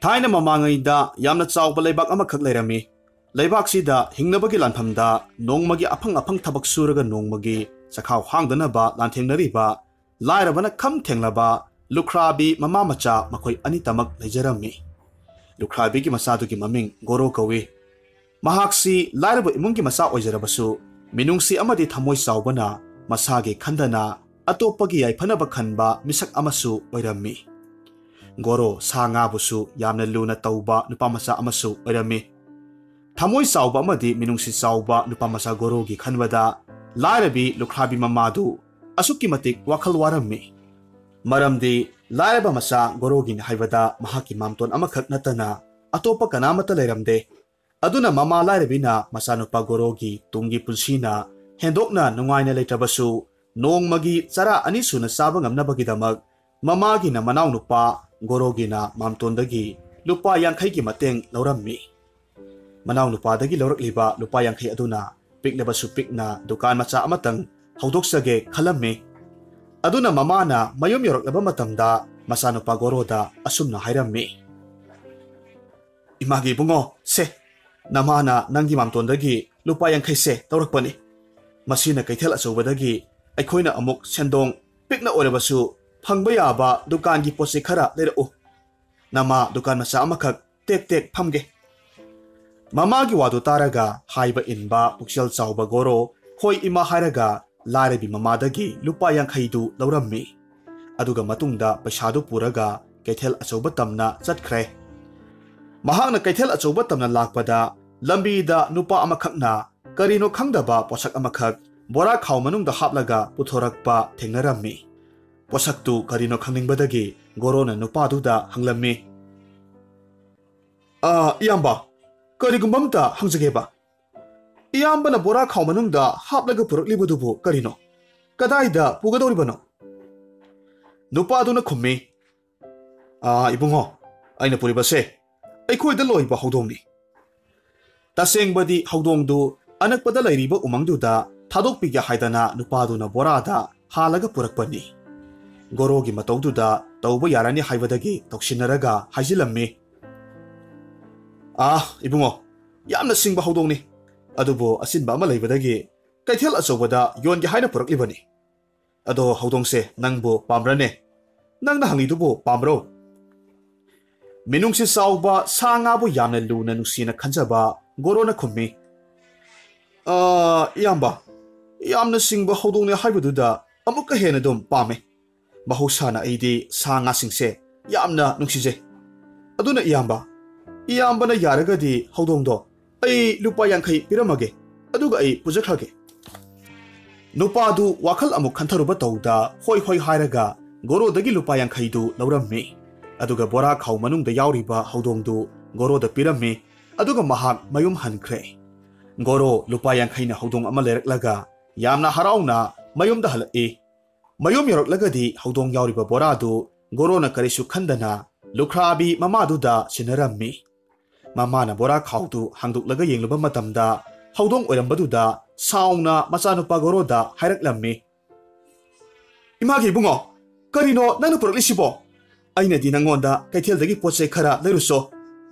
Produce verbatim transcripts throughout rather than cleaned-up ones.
ꯊꯥꯏꯅ ꯃꯃꯥꯡꯉꯩꯗ ꯌꯥꯝꯅ ꯆꯥꯎꯕ ꯂꯩꯕꯥꯛ ꯑꯃꯈꯛ ꯂꯩꯔꯝꯃꯤ꯫ ꯂꯩꯕꯥꯛꯁꯤꯗ ꯍꯤꯡꯅꯕꯒꯤ ꯂꯥꯟꯐꯝꯗ ꯅꯣꯡꯃꯒꯤ ꯑꯐꯪ ꯑꯐꯪ ꯊꯕꯛ ꯁꯨꯔꯒ ꯅꯣꯡꯃꯒꯤ ꯆꯈꯥꯎ ꯍꯥꯡꯗꯅꯕ ꯂꯥꯟꯊꯦꯡꯅꯔꯤꯕ ꯂꯥꯏꯔꯕꯅ ꯈꯝ ꯊꯦꯡꯂꯕ ꯂꯨꯈ꯭ꯔꯥꯕꯤ ꯃꯃꯥ ꯃꯆꯥ ꯃꯈꯣꯏ ꯑꯅꯤꯇꯃꯛ ꯂꯩꯖꯔꯝꯃꯤ꯫ ꯂꯨꯈ꯭ꯔꯥꯕꯤꯒꯤ ꯃꯆꯥꯗꯨꯒꯤ ꯃꯃꯤꯡ ꯒꯣꯔꯣ ꯀꯧꯏ꯫ ꯃꯍꯥꯛꯁꯤ ꯂꯥꯏꯔꯕ ꯏꯃꯨꯡꯒꯤ ꯃꯆꯥ ꯑꯣꯏꯖꯔꯕꯁꯨ, ꯃꯤꯅꯨꯡꯁꯤ ꯑꯃꯗꯤ ꯊꯃꯣꯏ ꯆꯥꯎꯕꯅ ꯃꯁꯥꯒꯤ ꯈꯟꯗꯅ ꯑꯇꯣꯞꯄꯒꯤ ꯌꯥꯏꯐꯅꯕ ꯈꯟꯕ ꯃꯤꯁꯛ ꯑꯃꯁꯨ ꯑꯣꯏꯔꯝꯃꯤ꯫ ꯒꯣꯔꯣ ꯁꯥ ꯉꯥꯕꯨꯁꯨ ꯌꯥꯝꯅ ꯂꯨꯅ ꯇꯧꯕ ꯅꯨꯄꯥ ꯃꯆꯥ ꯑꯃꯁꯨ ꯑꯣꯏꯔꯝꯃꯤ꯫ ꯊꯃꯣꯏ ꯆꯥꯎꯕ ꯑꯃꯗꯤ ꯃꯤꯅꯨꯡꯁꯤ ꯆꯥꯎꯕ ꯅꯨꯄꯥ ꯃꯆꯥ ꯒꯣꯔꯣꯒꯤ ꯈꯟꯕꯗ ꯂꯥꯏꯔꯕꯤ ꯂꯨꯈ꯭ꯔꯥꯕꯤ ꯃꯃꯥꯗꯨ ꯑꯁꯨꯛꯀꯤ ꯃꯇꯤꯛ ꯋꯥꯈꯜ ꯋꯥꯔꯝꯃꯤ꯫ ꯃꯔꯝꯗꯤ ꯂꯥꯏꯔꯕ ꯃꯆꯥ ꯒꯣꯔꯣꯒꯤꯅꯤ ꯍꯥꯏꯕꯗ ꯃꯍꯥꯛꯀꯤ ꯃꯥꯝꯇꯣꯟ ꯑꯃꯈꯛ ꯅꯠꯇꯅ ꯑꯇꯣꯞꯄ ꯀꯅꯥꯃꯠꯇ ꯂꯩꯔꯝꯗꯦ꯫ ꯑꯗꯨꯅ ꯃꯃꯥ ꯂꯥꯏꯔꯕꯤꯅ ꯃꯆꯥꯅꯨꯄꯥ ꯒꯣꯔꯣꯒꯤ ꯇꯨꯡꯒꯤ ꯄꯨꯟꯁꯤꯅ ꯍꯦꯟꯗꯣꯛꯅ ꯅꯨꯡꯉꯥꯏꯅ ꯂꯩꯇ꯭ꯔꯕꯁꯨ, ꯅꯣꯡꯃꯒꯤ ꯆꯔꯥ ꯑꯅꯤ ꯁꯨꯅ ꯆꯥꯕ ꯉꯝꯅꯕꯒꯤꯗꯃꯛ ꯃꯃꯥꯒꯤꯅ ꯃꯅꯥꯎꯅꯨꯄꯥ ꯒꯣꯔꯣꯒꯤꯅ ꯃꯥꯝꯇꯣꯟꯗꯒꯤ ꯂꯨꯄꯥ ꯌꯥꯡꯈꯩꯒꯤ ꯃꯇꯦꯡ ꯂꯧꯔꯝꯃꯤ꯫ ꯃꯅꯥꯎꯅꯨꯄꯥꯗꯒꯤ ꯂꯧꯔꯛꯂꯤꯕ ꯂꯨꯄꯥ ꯌꯥꯡꯈꯩ ꯑꯗꯨꯅ ꯄꯤꯛꯂꯕꯁꯨ ꯄꯤꯛꯅ ꯗꯨꯀꯥꯟ ꯃꯆꯥ ꯑꯃꯇꯪ ꯍꯧꯗꯣꯛꯆꯒꯦ ꯈꯜꯂꯝꯃꯤ꯫ ꯑꯗꯨꯅ ꯃꯃꯥꯅ ꯃꯌꯨꯝ ꯌꯧꯔꯛꯂꯕ ꯃꯇꯝꯗ ꯃꯆꯥꯅꯨꯄꯥ ꯒꯣꯔꯣꯗ ꯑꯁꯨꯝꯅ ꯍꯥꯏꯔꯝꯃꯤ, "ꯏꯃꯥꯒꯤ ꯏꯕꯨꯡꯉꯣ, ꯁꯦ, ꯅꯃꯥꯅ ꯅꯪꯒꯤ ꯃꯥꯝꯇꯣꯟꯗꯒꯤ ꯂꯨꯄꯥ ꯌꯥꯡꯈꯩꯁꯦ ꯇꯧꯔꯛꯄꯅꯤ꯫ ꯃꯁꯤꯅ ꯀꯩꯊꯦꯜ ꯑꯆꯧꯕꯗꯒꯤ ꯑꯩꯈꯣꯏꯅ ꯑꯃꯨꯛ ꯁꯦꯟꯗꯣꯡ ꯄꯤꯛꯅ ꯑꯣꯏꯔꯕꯁꯨ ꯐꯪꯕ ꯌꯥꯕ ꯗꯨꯀꯥꯟꯒꯤ ꯄꯣꯠ ꯆꯩ ꯈꯔ ꯂꯩꯔꯛꯎ꯫ ꯅꯃꯥ ꯗꯨꯀꯥꯟ ꯃꯆꯥ ꯑꯃꯈꯛ ꯇꯦꯛ ꯇꯦꯛ ꯐꯝꯒꯦ꯫" ꯃꯃꯥꯒꯤ ꯋꯥꯗꯨ ꯇꯥꯔꯒ ꯍꯥꯏꯕ ꯏꯟꯕ ꯄꯨꯛꯆꯦꯜ ꯆꯥꯎꯕ ꯒꯣꯔꯣ ꯍꯣꯏ ꯏꯃꯥ ꯍꯥꯏꯔꯒ ꯂꯥꯏꯔꯕꯤ ꯃꯃꯥꯗꯒꯤ ꯂꯨꯄꯥ ꯌꯥꯡꯈꯩꯗꯨ ꯂꯧꯔꯝꯃꯤ꯫ ꯑꯗꯨꯒ ꯃꯇꯨꯡꯗ ꯄꯩꯁꯥꯗꯨ ꯄꯨꯔꯒ ꯀꯩꯊꯦꯜ ꯑꯆꯧꯕ ꯇꯝꯅ ꯆꯠꯈ꯭ꯔꯦ꯫ ꯃꯍꯥꯛꯅ ꯀꯩꯊꯦꯜ ꯑꯆꯧꯕ ꯇꯝꯅ ꯂꯥꯛꯄꯗ ꯂꯝꯕꯤꯗ ꯅꯨꯄꯥ ꯑꯃꯈꯛꯅ ꯀꯔꯤꯅꯣ ꯈꯪꯗꯕ ꯄꯣꯠꯁꯛ ꯑꯃꯈꯛ ꯕꯣꯔꯥ ꯈꯥꯎ ꯃꯅꯨꯡꯗ ꯍꯥꯞꯂꯒ ꯄꯨꯊꯣꯔꯛꯄ ꯊꯦꯡꯅꯔꯝꯃꯤ꯫ ꯄꯣꯠꯁꯛꯇꯨ ꯀꯔꯤꯅꯣ ꯈꯪꯅꯤꯡꯕꯗꯒꯤ ꯒꯣꯔꯣꯅ ꯅꯨꯄꯥꯗꯨꯗ ꯍꯪꯂꯝꯃꯤ, "ꯑꯥ, ꯏꯌꯥꯝꯕ, ꯀꯔꯤꯒꯨꯝꯕ ꯑꯝꯇ ꯍꯪꯖꯒꯦꯕ꯫ ꯏꯌꯥꯝꯕꯅ ꯕꯣꯔꯥ ꯈꯥꯎ ꯃꯅꯨꯡꯗ ꯍꯥꯞꯂꯒ ꯄꯨꯔꯛꯂꯤꯕꯗꯨꯕꯨ ꯀꯔꯤꯅꯣ? ꯀꯗꯥꯏꯗ ꯄꯨꯒꯗꯧꯔꯤꯕꯅꯣ?" ꯅꯨꯄꯥꯗꯨꯅ ꯈꯨꯝꯃꯤ, "ꯑꯥ, ꯏꯕꯨꯡꯉꯣ, ꯑꯩꯅ ꯄꯨꯔꯤꯕꯁꯦ ꯑꯩꯈꯣꯏꯗ ꯂꯣꯏꯕ ꯍꯧꯗꯣꯡꯅꯤ꯫" ꯇꯁꯦꯡꯕꯗꯤ ꯍꯧꯗꯣꯡꯗꯨ ꯑꯅꯛꯄꯗ ꯂꯩꯔꯤꯕ ꯎꯃꯪꯗꯨꯗ ꯊꯥꯗꯣꯛꯄꯤꯒꯦ ꯍꯥꯏꯗꯅ ꯅꯨꯄꯥꯗꯨꯅ ꯕꯣꯔꯥꯗ ꯍꯥꯜꯂꯒ ꯄꯨꯔꯛꯄꯅꯤ꯫ ꯒꯣꯔꯣꯒꯤ ꯃꯇꯧꯗꯨꯗ ꯇꯧꯕ ꯌꯥꯔꯅꯤ ꯍꯥꯏꯕꯗꯒꯤ ꯇꯧꯁꯤꯟꯅꯔꯒ ꯍꯥꯏꯖꯤꯜꯂꯝꯃꯤ꯫ "ꯑꯥ, ꯏꯕꯨꯡꯉꯣ, ꯌꯥꯝꯅ ꯁꯤꯡꯕ ꯍꯧꯗꯣꯡꯅꯤ꯫ ꯑꯗꯨꯕꯨ ꯑꯆꯤꯟꯕ ꯑꯃ ꯂꯩꯕꯗꯒꯤ ꯀꯩꯊꯦꯜ ꯑꯆꯧꯕꯗ ꯌꯣꯟꯒꯦ ꯍꯥꯏꯅ ꯄꯨꯔꯛꯂꯤꯕꯅꯤ꯫ ꯑꯗꯣ ꯍꯧꯗꯣꯡꯁꯦ ꯅꯪꯕꯨ ꯄꯥꯝꯕ꯭ꯔꯅꯦ? ꯅꯪꯅ ꯍꯪꯂꯤꯗꯨꯕꯨ ꯄꯥꯝꯕ꯭ꯔꯣ?" ꯃꯤꯅꯨꯡꯁꯤ ꯆꯥꯎꯕ ꯁꯥ ꯉꯥꯕꯨ ꯌꯥꯝꯅ ꯂꯨꯅ ꯅꯨꯡꯁꯤꯅ ꯈꯟꯖꯕ ꯒꯣꯔꯣꯅ ꯈꯨꯝꯃꯤ꯫ "ꯑ, ꯏꯌꯥꯝꯕ, ꯌꯥꯝꯅ ꯁꯤꯡꯕ ꯍꯧꯗꯣꯡꯅꯦ ꯍꯥꯏꯕꯗꯨꯗ ꯑꯃꯨꯛꯀ ꯍꯦꯟꯅ ꯑꯗꯨꯝ ꯄꯥꯝꯃꯦ꯫ ꯃꯍꯧꯁꯥꯅ ꯑꯩꯗꯤ ꯁꯥ ꯉꯥꯁꯤꯡꯁꯦ ꯌꯥꯝꯅ ꯅꯨꯡꯁꯤꯖꯩ꯫ ꯑꯗꯨꯅ ꯏꯌꯥꯝꯕ, ꯏꯌꯥꯝꯕꯅ ꯌꯥꯔꯒꯗꯤ ꯍꯧꯗꯣꯡꯗꯣ ꯑꯩ ꯂꯨꯄꯥ ꯌꯥꯡꯈꯩ ꯄꯤꯔꯝꯃꯒꯦ, ꯑꯗꯨꯒ ꯑꯩ ꯄꯨꯖꯈ꯭ꯔꯒꯦ꯫" ꯅꯨꯄꯥꯗꯨ ꯋꯥꯈꯜ ꯑꯃꯨꯛ ꯈꯟꯊꯔꯨꯕ ꯇꯧꯗ ꯍꯣꯏ ꯍꯣꯏ ꯍꯥꯏꯔꯒ ꯒꯣꯔꯣꯗꯒꯤ ꯂꯨꯄꯥ ꯌꯥꯡꯈꯩꯗꯨ ꯂꯧꯔꯝꯃꯤ꯫ ꯑꯗꯨꯒ ꯕꯣꯔꯥ ꯈꯥꯎ ꯃꯅꯨꯡꯗ ꯌꯥꯎꯔꯤꯕ ꯍꯧꯗꯣꯡꯗꯨ ꯒꯣꯔꯣꯗ ꯄꯤꯔꯝꯃꯤ꯫ ꯑꯗꯨꯒ ꯃꯍꯥꯛ ꯃꯌꯨꯝ ꯍꯟꯈ꯭ꯔꯦ꯫ ꯒꯣꯔꯣ ꯂꯨꯄꯥ ꯌꯥꯡꯈꯩꯅ ꯍꯧꯗꯣꯡ ꯑꯃ ꯂꯩꯔꯛꯂꯒ ꯌꯥꯝꯅ ꯍꯔꯥꯎꯅ ꯃꯌꯨꯝꯗ ꯍꯜꯂꯛꯏ꯫ ꯃꯌꯨꯝ ꯌꯧꯔꯛꯂꯒꯗꯤ ꯍꯧꯗꯣꯡ ꯌꯥꯎꯔꯤꯕ ꯕꯣꯔꯥꯗꯨ ꯒꯣꯔꯣꯅ ꯀꯔꯤꯁꯨ ꯈꯟꯗꯅ ꯂꯨꯈ꯭ꯔꯥꯕꯤ ꯃꯃꯥꯗꯨꯗ ꯁꯤꯟꯅꯔꯝꯃꯤ꯫ ꯃꯃꯥꯅ ꯕꯣꯔꯥ ꯈꯥꯎꯗꯨ ꯍꯥꯡꯗꯣꯛꯂꯒ ꯌꯦꯡꯂꯨꯕ ꯃꯇꯝꯗ ꯍꯧꯗꯣꯡ ꯑꯣꯏꯔꯝꯕꯗꯨꯗ ꯁꯥꯎꯅ ꯃꯆꯥꯅꯨꯄꯥ ꯒꯣꯔꯣꯗ ꯍꯥꯏꯔꯛꯂꯝꯃꯤ꯫ "ꯏꯃꯥꯒꯤ ꯏꯕꯨꯡꯉꯣ, ꯀꯔꯤꯅꯣ ꯅꯪꯅ ꯄꯨꯔꯛꯂꯤꯁꯤꯕꯣ? ꯑꯩꯅꯗꯤ ꯅꯪꯉꯣꯟꯗ ꯀꯩꯊꯦꯜꯗꯒꯤ ꯄꯣꯠ ꯆꯩ ꯈꯔ ꯂꯩꯔꯨꯆꯣ,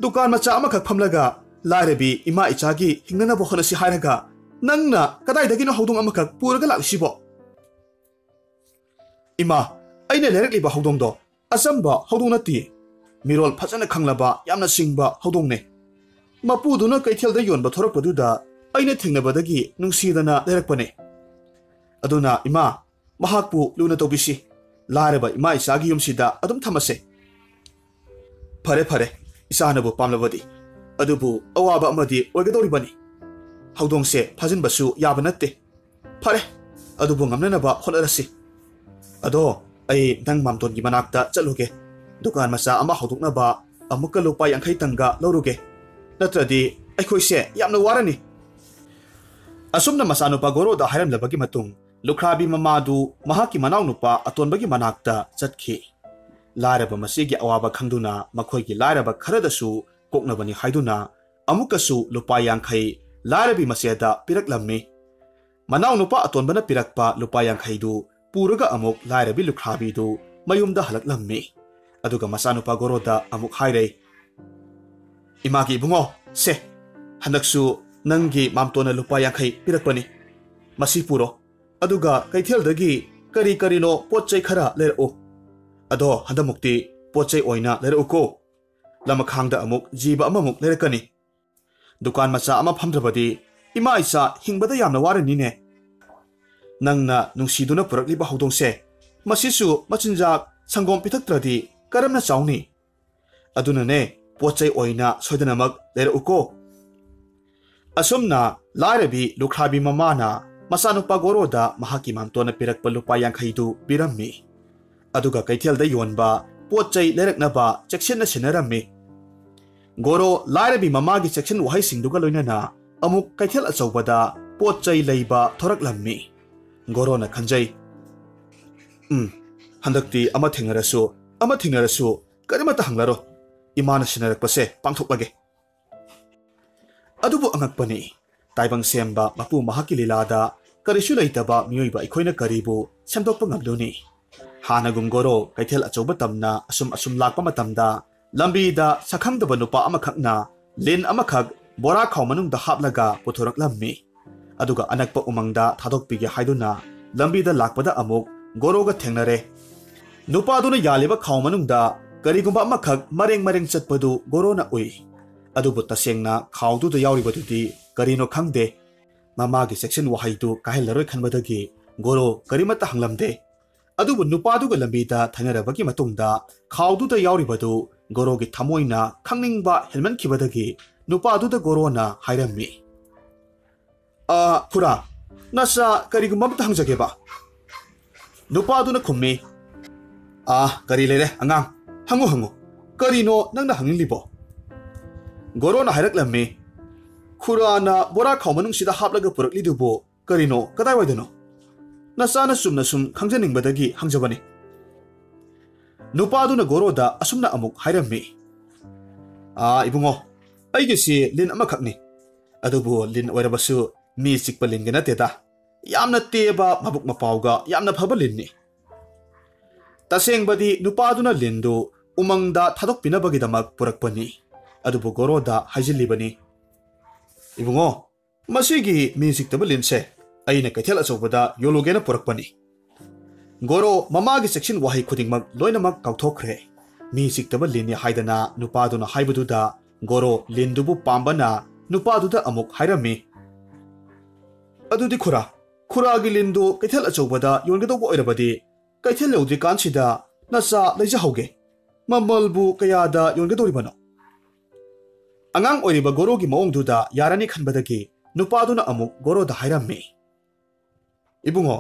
ꯗꯨꯀꯥꯟ ꯃꯆꯥ ꯑꯃꯈꯛ ꯐꯝꯂꯒ ꯂꯥꯏꯔꯕꯤ ꯏꯃꯥ ꯏꯆꯥꯒꯤ ꯍꯤꯡꯅꯅꯕ ꯍꯣꯠꯅꯁꯤ ꯍꯥꯏꯔꯒ ꯅꯪꯅ ꯀꯗꯥꯏꯗꯒꯤꯅꯣ ꯍꯧꯗꯣꯡ ꯑꯃꯈꯛ ꯄꯨꯔꯒ ꯂꯥꯛꯂꯤꯁꯤꯕꯣ?" "ꯏꯃꯥ, ꯑꯩꯅ ꯂꯩꯔꯛꯂꯤꯕ ꯍꯧꯗꯣꯡꯗꯣ ꯑꯆꯝꯕ ꯍꯧꯗꯣꯡ ꯅꯠꯇꯦ꯫ ꯃꯤꯔꯣꯜ ꯐꯖꯅ ꯈꯪꯂꯕ ꯌꯥꯝꯅ ꯁꯤꯡꯕ ꯍꯧꯗꯣꯡꯅꯦ꯫ ꯃꯄꯨꯗꯨꯅ ꯀꯩꯊꯦꯜꯗ ꯌꯣꯟꯕ ꯊꯣꯔꯛꯄꯗꯨꯗ ꯑꯩꯅ ꯊꯦꯡꯅꯕꯗꯒꯤ ꯅꯨꯡꯁꯤꯗꯅ ꯂꯩꯔꯛꯄꯅꯦ꯫ ꯑꯗꯨꯅ ꯏꯃꯥ, ꯃꯍꯥꯛꯄꯨ ꯂꯨꯅ ꯇꯧꯕꯤꯁꯤ꯫ ꯂꯥꯏꯔꯕ ꯏꯃꯥ ꯏꯆꯥꯒꯤ ꯌꯨꯝꯁꯤꯗ ꯑꯗꯨꯝ ꯊꯝꯃꯁꯦ꯫" "ꯐꯔꯦ ꯐꯔꯦ, ꯏꯆꯥꯅꯕꯨ ꯄꯥꯝꯂꯕꯗꯤ꯫ ꯑꯗꯨꯕꯨ ꯑꯋꯥꯕ ꯑꯃꯗꯤ ꯑꯣꯏꯒꯗꯧꯔꯤꯕꯅꯤ꯫ ꯍꯧꯗꯣꯡꯁꯦ ꯐꯥꯖꯤꯟꯕꯁꯨ ꯌꯥꯕ ꯅꯠꯇꯦ꯫ ꯐꯔꯦ, ꯑꯗꯨꯕꯨ ꯉꯝꯅꯅꯕ ꯍꯣꯠꯅꯔꯁꯤ꯫ ꯑꯗꯣ ꯑꯩ ꯅꯪ ꯃꯥꯝꯇꯣꯟꯒꯤ ꯃꯅꯥꯛꯇ ꯆꯠꯂꯨꯒꯦ꯫ ꯗꯨꯀꯥꯟ ꯃꯆꯥ ꯑꯃ ꯍꯧꯗꯣꯛꯅꯕ ꯑꯃꯨꯛꯀ ꯂꯨꯄꯥ ꯌꯥꯡꯈꯩ ꯇꯪꯒ ꯂꯧꯔꯨꯒꯦ꯫ ꯅꯠꯇ꯭ꯔꯗꯤ ꯑꯩꯈꯣꯏꯁꯦ ꯌꯥꯝꯅ ꯋꯥꯔꯅꯤ꯫" ꯑꯁꯨꯝꯅ ꯃꯆꯥꯅꯨꯄꯥ ꯒꯣꯔꯣꯗ ꯍꯥꯏꯔꯝꯂꯕꯒꯤ ꯃꯇꯨꯡ ꯂꯨꯈ꯭ꯔꯥꯕꯤ ꯃꯃꯥꯗꯨ ꯃꯍꯥꯛꯀꯤ ꯃꯅꯥꯎꯅꯨꯄꯥ ꯑꯇꯣꯟꯕꯒꯤ ꯃꯅꯥꯛꯇ ꯆꯠꯈꯤ꯫ ꯂꯥꯏꯔꯕ ꯃꯆꯦꯒꯤ ꯑꯋꯥꯕ ꯈꯪꯗꯨꯅ ꯃꯈꯣꯏꯒꯤ ꯂꯥꯏꯔꯕ ꯈꯔꯗꯁꯨ ꯀꯣꯛꯅꯕꯅꯤ ꯍꯥꯏꯗꯨꯅ ꯑꯃꯨꯛꯀꯁꯨ ꯂꯨꯄꯥ ꯌꯥꯡꯈꯩ ꯂꯥꯏꯔꯕꯤ ꯃꯆꯦꯗ ꯄꯤꯔꯛꯂꯝꯃꯤ꯫ ꯃꯅꯥꯎꯅꯨꯄꯥ ꯑꯇꯣꯟꯕꯅ ꯄꯤꯔꯛꯄ ꯂꯨꯄꯥ ꯌꯥꯡꯈꯩꯗꯨ ꯄꯨꯔꯒ ꯑꯃꯨꯛ ꯂꯥꯏꯔꯕꯤ ꯂꯨꯈ꯭ꯔꯥꯕꯤꯗꯨ ꯃꯌꯨꯝꯗ ꯍꯜꯂꯛꯂꯝꯃꯤ꯫ ꯑꯗꯨꯒ ꯃꯆꯥꯅꯨꯄꯥ ꯒꯣꯔꯣꯗ ꯑꯃꯨꯛ ꯍꯥꯏꯔꯦ, "ꯏꯃꯥꯒꯤ ꯏꯕꯨꯡꯉꯣ, ꯁꯦ, ꯍꯟꯗꯛꯁꯨ ꯅꯪꯒꯤ ꯃꯥꯝꯇꯣꯟꯅ ꯂꯨꯄꯥ ꯌꯥꯡꯈꯩ ꯄꯤꯔꯛꯄꯅꯤ꯫ ꯃꯁꯤ ꯄꯨꯔꯣ꯫ ꯑꯗꯨꯒ ꯀꯩꯊꯦꯜꯗꯒꯤ ꯀꯔꯤ ꯀꯔꯤꯅꯣ ꯄꯣꯠ ꯆꯩ ꯈꯔ ꯂꯩꯔꯛꯎ꯫ ꯑꯗꯣ ꯍꯟꯗꯛꯃꯨꯛꯇꯤ ꯄꯣꯠ ꯆꯩ ꯑꯣꯏꯅ ꯂꯩꯔꯛꯎꯀꯣ꯫ ꯂꯃꯈꯥꯡꯗ ꯑꯃꯨꯛ ꯖꯤꯕ ꯑꯃꯃꯨꯛ ꯂꯩꯔꯛꯀꯅꯤ꯫ ꯗꯨꯀꯥꯟ ꯃꯆꯥ ꯑꯃ ꯐꯝꯗ꯭ꯔꯕꯗꯤ ꯏꯃꯥ ꯏꯆꯥ ꯍꯤꯡꯕꯗ ꯌꯥꯝꯅ ꯋꯥꯔꯅꯤꯅꯦ꯫ ꯅꯪꯅ ꯅꯨꯡꯁꯤꯗꯨꯅ ꯄꯨꯔꯛꯂꯤꯕ ꯍꯧꯗꯣꯡꯁꯦ, ꯃꯁꯤꯁꯨ ꯃꯆꯤꯟꯖꯥꯛ ꯁꯪꯒꯣꯝ ꯄꯤꯊꯛꯇ꯭ꯔꯗꯤ ꯀꯔꯝꯅ ꯆꯥꯎꯅꯤ? ꯑꯗꯨꯅꯅꯦ, ꯄꯣꯠ ꯆꯩ ꯑꯣꯏꯅ ꯁꯣꯏꯗꯅꯃꯛ ꯂꯩꯔꯛꯎꯀꯣ꯫" ꯑꯁꯨꯝꯅ ꯂꯥꯏꯔꯕꯤ ꯂꯨꯈ꯭ꯔꯥꯕꯤ ꯃꯃꯥꯅ ꯃꯆꯥꯅꯨꯄꯥ ꯒꯣꯔꯣꯗ ꯃꯍꯥꯛꯀꯤ ꯃꯥꯝꯇꯣꯟꯅ ꯄꯤꯔꯛꯄ ꯂꯨꯄꯥ ꯌꯥꯡꯈꯩꯗꯨ ꯄꯤꯔꯝꯃꯤ꯫ ꯑꯗꯨꯒ ꯀꯩꯊꯦꯜꯗ ꯌꯣꯟꯕ ꯄꯣꯠ ꯆꯩ ꯂꯩꯔꯛꯅꯕ ꯆꯦꯛꯁꯤꯟꯅ ꯁꯤꯟꯅꯔꯝꯃꯤ꯫ ꯒꯣꯔꯣ ꯂꯥꯏꯔꯕꯤ ꯃꯃꯥꯒꯤ ꯆꯦꯛꯁꯤꯟ ꯋꯥꯍꯩꯁꯤꯡꯗꯨꯒ ꯂꯣꯏꯅꯅ ꯑꯃꯨꯛ ꯀꯩꯊꯦꯜ ꯑꯆꯧꯕꯗ ꯄꯣꯠ ꯆꯩ ꯂꯩꯕ ꯊꯣꯔꯛꯂꯝꯃꯤ꯫ ꯒꯣꯔꯣꯅ ꯈꯟꯖꯩ, "ꯎꯝ, ꯍꯟꯗꯛꯇꯤ ꯑꯃ ꯊꯦꯡꯅꯔꯁꯨ, ꯑꯃ ꯊꯦꯡꯅꯔꯁꯨ ꯀꯔꯤꯃꯠꯇ ꯍꯪꯂꯔꯣ꯫ ꯏꯃꯥꯅ ꯁꯤꯟꯅꯔꯛꯄꯁꯦ ꯄꯥꯡꯊꯣꯛꯂꯒꯦ꯫" ꯑꯗꯨꯕꯨ ꯑꯉꯛꯄꯅꯤ, ꯇꯥꯏꯕꯪ ꯁꯦꯝꯕ ꯃꯄꯨ ꯃꯍꯥꯛꯀꯤ ꯂꯤꯂꯥꯗ ꯀꯔꯤꯁꯨ ꯂꯩꯇꯕ ꯃꯤꯑꯣꯏꯕ ꯑꯩꯈꯣꯏꯅ ꯀꯔꯤꯕꯨ ꯁꯦꯝꯗꯣꯛꯄ ꯉꯝꯂꯨꯅꯤ? ꯍꯥꯟꯅꯒꯨꯝ ꯒꯣꯔꯣ ꯀꯩꯊꯦꯜ ꯑꯆꯧꯕ ꯇꯝꯅ ꯑꯁꯨꯝ ꯑꯁꯨꯝ ꯂꯥꯛꯄ ꯃꯇꯝꯗ, ꯂꯝꯕꯤꯗ ꯁꯛꯈꯪꯗꯕ ꯅꯨꯄꯥ ꯑꯃꯈꯛꯅ ꯂꯤꯟ ꯑꯃꯈꯛ ꯕꯣꯔꯥ ꯈꯥꯎ ꯃꯅꯨꯡꯗ ꯍꯥꯞꯂꯒ ꯄꯨꯊꯣꯔꯛꯂꯝꯃꯤ꯫ ꯑꯗꯨꯒ ꯑꯅꯛꯄ ꯎꯃꯪꯗ ꯊꯥꯗꯣꯛꯄꯤꯒꯦ ꯍꯥꯏꯗꯨꯅ ꯂꯝꯕꯤꯗ ꯂꯥꯛꯄꯗ ꯑꯃꯨꯛ ꯒꯣꯔꯣꯒ ꯊꯦꯡꯅꯔꯦ꯫ ꯅꯨꯄꯥꯗꯨꯅ ꯌꯥꯜꯂꯤꯕ ꯈꯥꯎ ꯃꯅꯨꯡꯗ ꯀꯔꯤꯒꯨꯝꯕ ꯑꯃꯈꯛ ꯃꯔꯦꯡ ꯃꯔꯦꯡ ꯆꯠꯄꯗꯨ ꯒꯣꯔꯣꯅ ꯎꯏ꯫ ꯑꯗꯨꯕꯨ ꯇꯁꯦꯡꯅ ꯈꯥꯎꯗꯨꯗ ꯌꯥꯎꯔꯤꯕꯗꯨꯗꯤ ꯀꯔꯤꯅꯣ ꯈꯪꯗꯦ꯫ ꯃꯃꯥꯒꯤ ꯆꯦꯛꯁꯤꯟ ꯋꯥꯍꯩꯗꯨ ꯀꯥꯏꯍꯜꯂꯔꯣꯏ ꯈꯟꯕꯗꯒꯤ ꯒꯣꯔꯣ ꯀꯔꯤꯃꯠꯇ ꯍꯪꯂꯝꯗꯦ꯫ ꯑꯗꯨꯕꯨ ꯅꯨꯄꯥꯗꯨꯒ ꯂꯝꯕꯤꯗ ꯊꯦꯡꯅꯔꯕꯒꯤ ꯃꯇꯨꯡꯗ ꯈꯥꯎꯗꯨꯗ ꯌꯥꯎꯔꯤꯕꯗꯨ ꯒꯣꯔꯣꯒꯤ ꯊꯃꯣꯏꯅ ꯈꯪꯅꯤꯡꯕ ꯍꯦꯟꯃꯟꯈꯤꯕꯗꯒꯤ ꯅꯨꯄꯥꯗꯨꯗ ꯒꯣꯔꯣꯅ ꯍꯥꯏꯔꯝꯃꯤ, "ꯑ, ꯈꯨꯔꯥ, ꯅꯆꯥ ꯀꯔꯤꯒꯨꯝꯕ ꯑꯃꯇ ꯍꯪꯖꯒꯦꯕ?" ꯅꯨꯄꯥꯗꯨꯅ ꯈꯨꯝꯃꯤ, "ꯑ, ꯀꯔꯤ ꯂꯩꯔꯦ ꯑꯉꯥꯡ? ꯍꯪꯉꯨ, ꯍꯪꯉꯨ꯫ ꯀꯔꯤꯅꯣ ꯅꯪꯅ ꯍꯪꯅꯤꯡꯂꯤꯕꯣ?" ꯒꯣꯔꯣꯅ ꯍꯥꯏꯔꯛꯂꯝꯃꯤ, "ꯈꯨꯔꯥꯅ ꯕꯣꯔꯥ ꯈꯥꯎ ꯃꯅꯨꯡꯁꯤꯗ ꯍꯥꯞꯂꯒ ꯄꯨꯔꯛꯂꯤꯗꯨꯕꯨ ꯀꯔꯤꯅꯣ? ꯀꯗꯥꯏꯋꯥꯏꯗꯅꯣ?" "ꯅꯆꯥꯅ ꯆꯨꯝꯅ ꯁꯨꯝ ꯈꯪꯖꯅꯤꯡꯕꯗꯒꯤ ꯍꯪꯖꯕꯅꯤ꯫" ꯅꯨꯄꯥꯗꯨꯅ ꯒꯣꯔꯣꯗ ꯑꯁꯨꯝꯅ ꯑꯃꯨꯛ ꯍꯥꯏꯔꯝꯃꯤ, "ꯑꯥ, ꯏꯕꯨꯡꯉꯣ, ꯑꯩꯒꯤꯁꯤ ꯂꯤꯟ ꯑꯃꯈꯛꯅꯤ꯫ ꯑꯗꯨꯕꯨ ꯂꯤꯟ ꯑꯣꯏꯔꯕꯁꯨ ꯃꯤ ꯆꯤꯛꯄ ꯂꯤꯟꯒ ꯅꯠꯇꯦꯗ꯫ ꯌꯥꯝꯅ ꯇꯦꯕ ꯃꯕꯨꯛ ꯃꯄꯥꯎꯒ ꯌꯥꯝꯅ ꯐꯕ ꯂꯤꯟꯅꯤ꯫ ꯇꯁꯦꯡꯕꯗꯤ ꯅꯨꯄꯥꯗꯨꯅ ꯂꯤꯟꯗꯨ ꯎꯃꯪꯗ ꯊꯥꯗꯣꯛꯄꯤꯅꯕꯒꯤꯗꯃꯛ ꯄꯨꯔꯛꯄꯅꯤ꯫ ꯑꯗꯨꯕꯨ ꯒꯣꯔꯣꯗ ꯍꯥꯏꯖꯤꯜꯂꯤꯕꯅꯤ, "ꯏꯕꯨꯡꯉꯣ, ꯃꯁꯤꯒꯤ ꯃꯤ ꯆꯤꯛꯇꯕ ꯂꯤꯟꯁꯦ ꯑꯩꯅ ꯀꯩꯊꯦꯜ ꯑꯆꯧꯕꯗ ꯌꯣꯜꯂꯨꯒꯦꯅ ꯄꯨꯔꯛꯄꯅꯤ꯫" ꯒꯣꯔꯣ ꯃꯃꯥꯒꯤ ꯆꯦꯛꯁꯤꯟ ꯋꯥꯍꯩ ꯈꯨꯗꯤꯡꯃꯛ ꯂꯣꯏꯅꯃꯛ ꯀꯥꯎꯊꯣꯛꯈ꯭ꯔꯦ꯫ ꯃꯤ ꯆꯤꯛꯇꯕ ꯂꯤꯟꯅꯤ ꯍꯥꯏꯗꯅ ꯅꯨꯄꯥꯗꯨꯅ ꯍꯥꯏꯕꯗꯨꯗ ꯒꯣꯔꯣ ꯂꯤꯟꯗꯨꯕꯨ ꯄꯥꯝꯕꯅ ꯅꯨꯄꯥꯗꯨꯗ ꯑꯃꯨꯛ ꯍꯥꯏꯔꯝꯃꯤ, "ꯑꯗꯨꯗꯤ ꯈꯨꯔꯥ, ꯈꯨꯔꯥꯒꯤ ꯂꯤꯟꯗꯨ ꯀꯩꯊꯦꯜ ꯑꯆꯧꯕꯗ ꯌꯣꯟꯒꯗꯧꯕ ꯑꯣꯏꯔꯕꯗꯤ ꯀꯩꯊꯦꯜ ꯌꯧꯗ꯭ꯔꯤꯀꯥꯟꯁꯤꯗ ꯅꯆꯥ ꯂꯩꯖꯍꯧꯒꯦ꯫ ꯃꯃꯜꯕꯨ ꯀꯌꯥꯗ ꯌꯣꯟꯒꯗꯧꯔꯤꯕꯅꯣ?" ꯑꯉꯥꯡ ꯑꯣꯏꯔꯤꯕ ꯒꯣꯔꯣꯒꯤ ꯃꯑꯣꯡꯗꯨꯗ ꯌꯥꯔꯅꯤ ꯈꯟꯕꯗꯒꯤ ꯅꯨꯄꯥꯗꯨꯅ ꯑꯃꯨꯛ ꯒꯣꯔꯣꯗ ꯍꯥꯏꯔꯝꯃꯤ, "ꯏꯕꯨꯡꯉꯣ,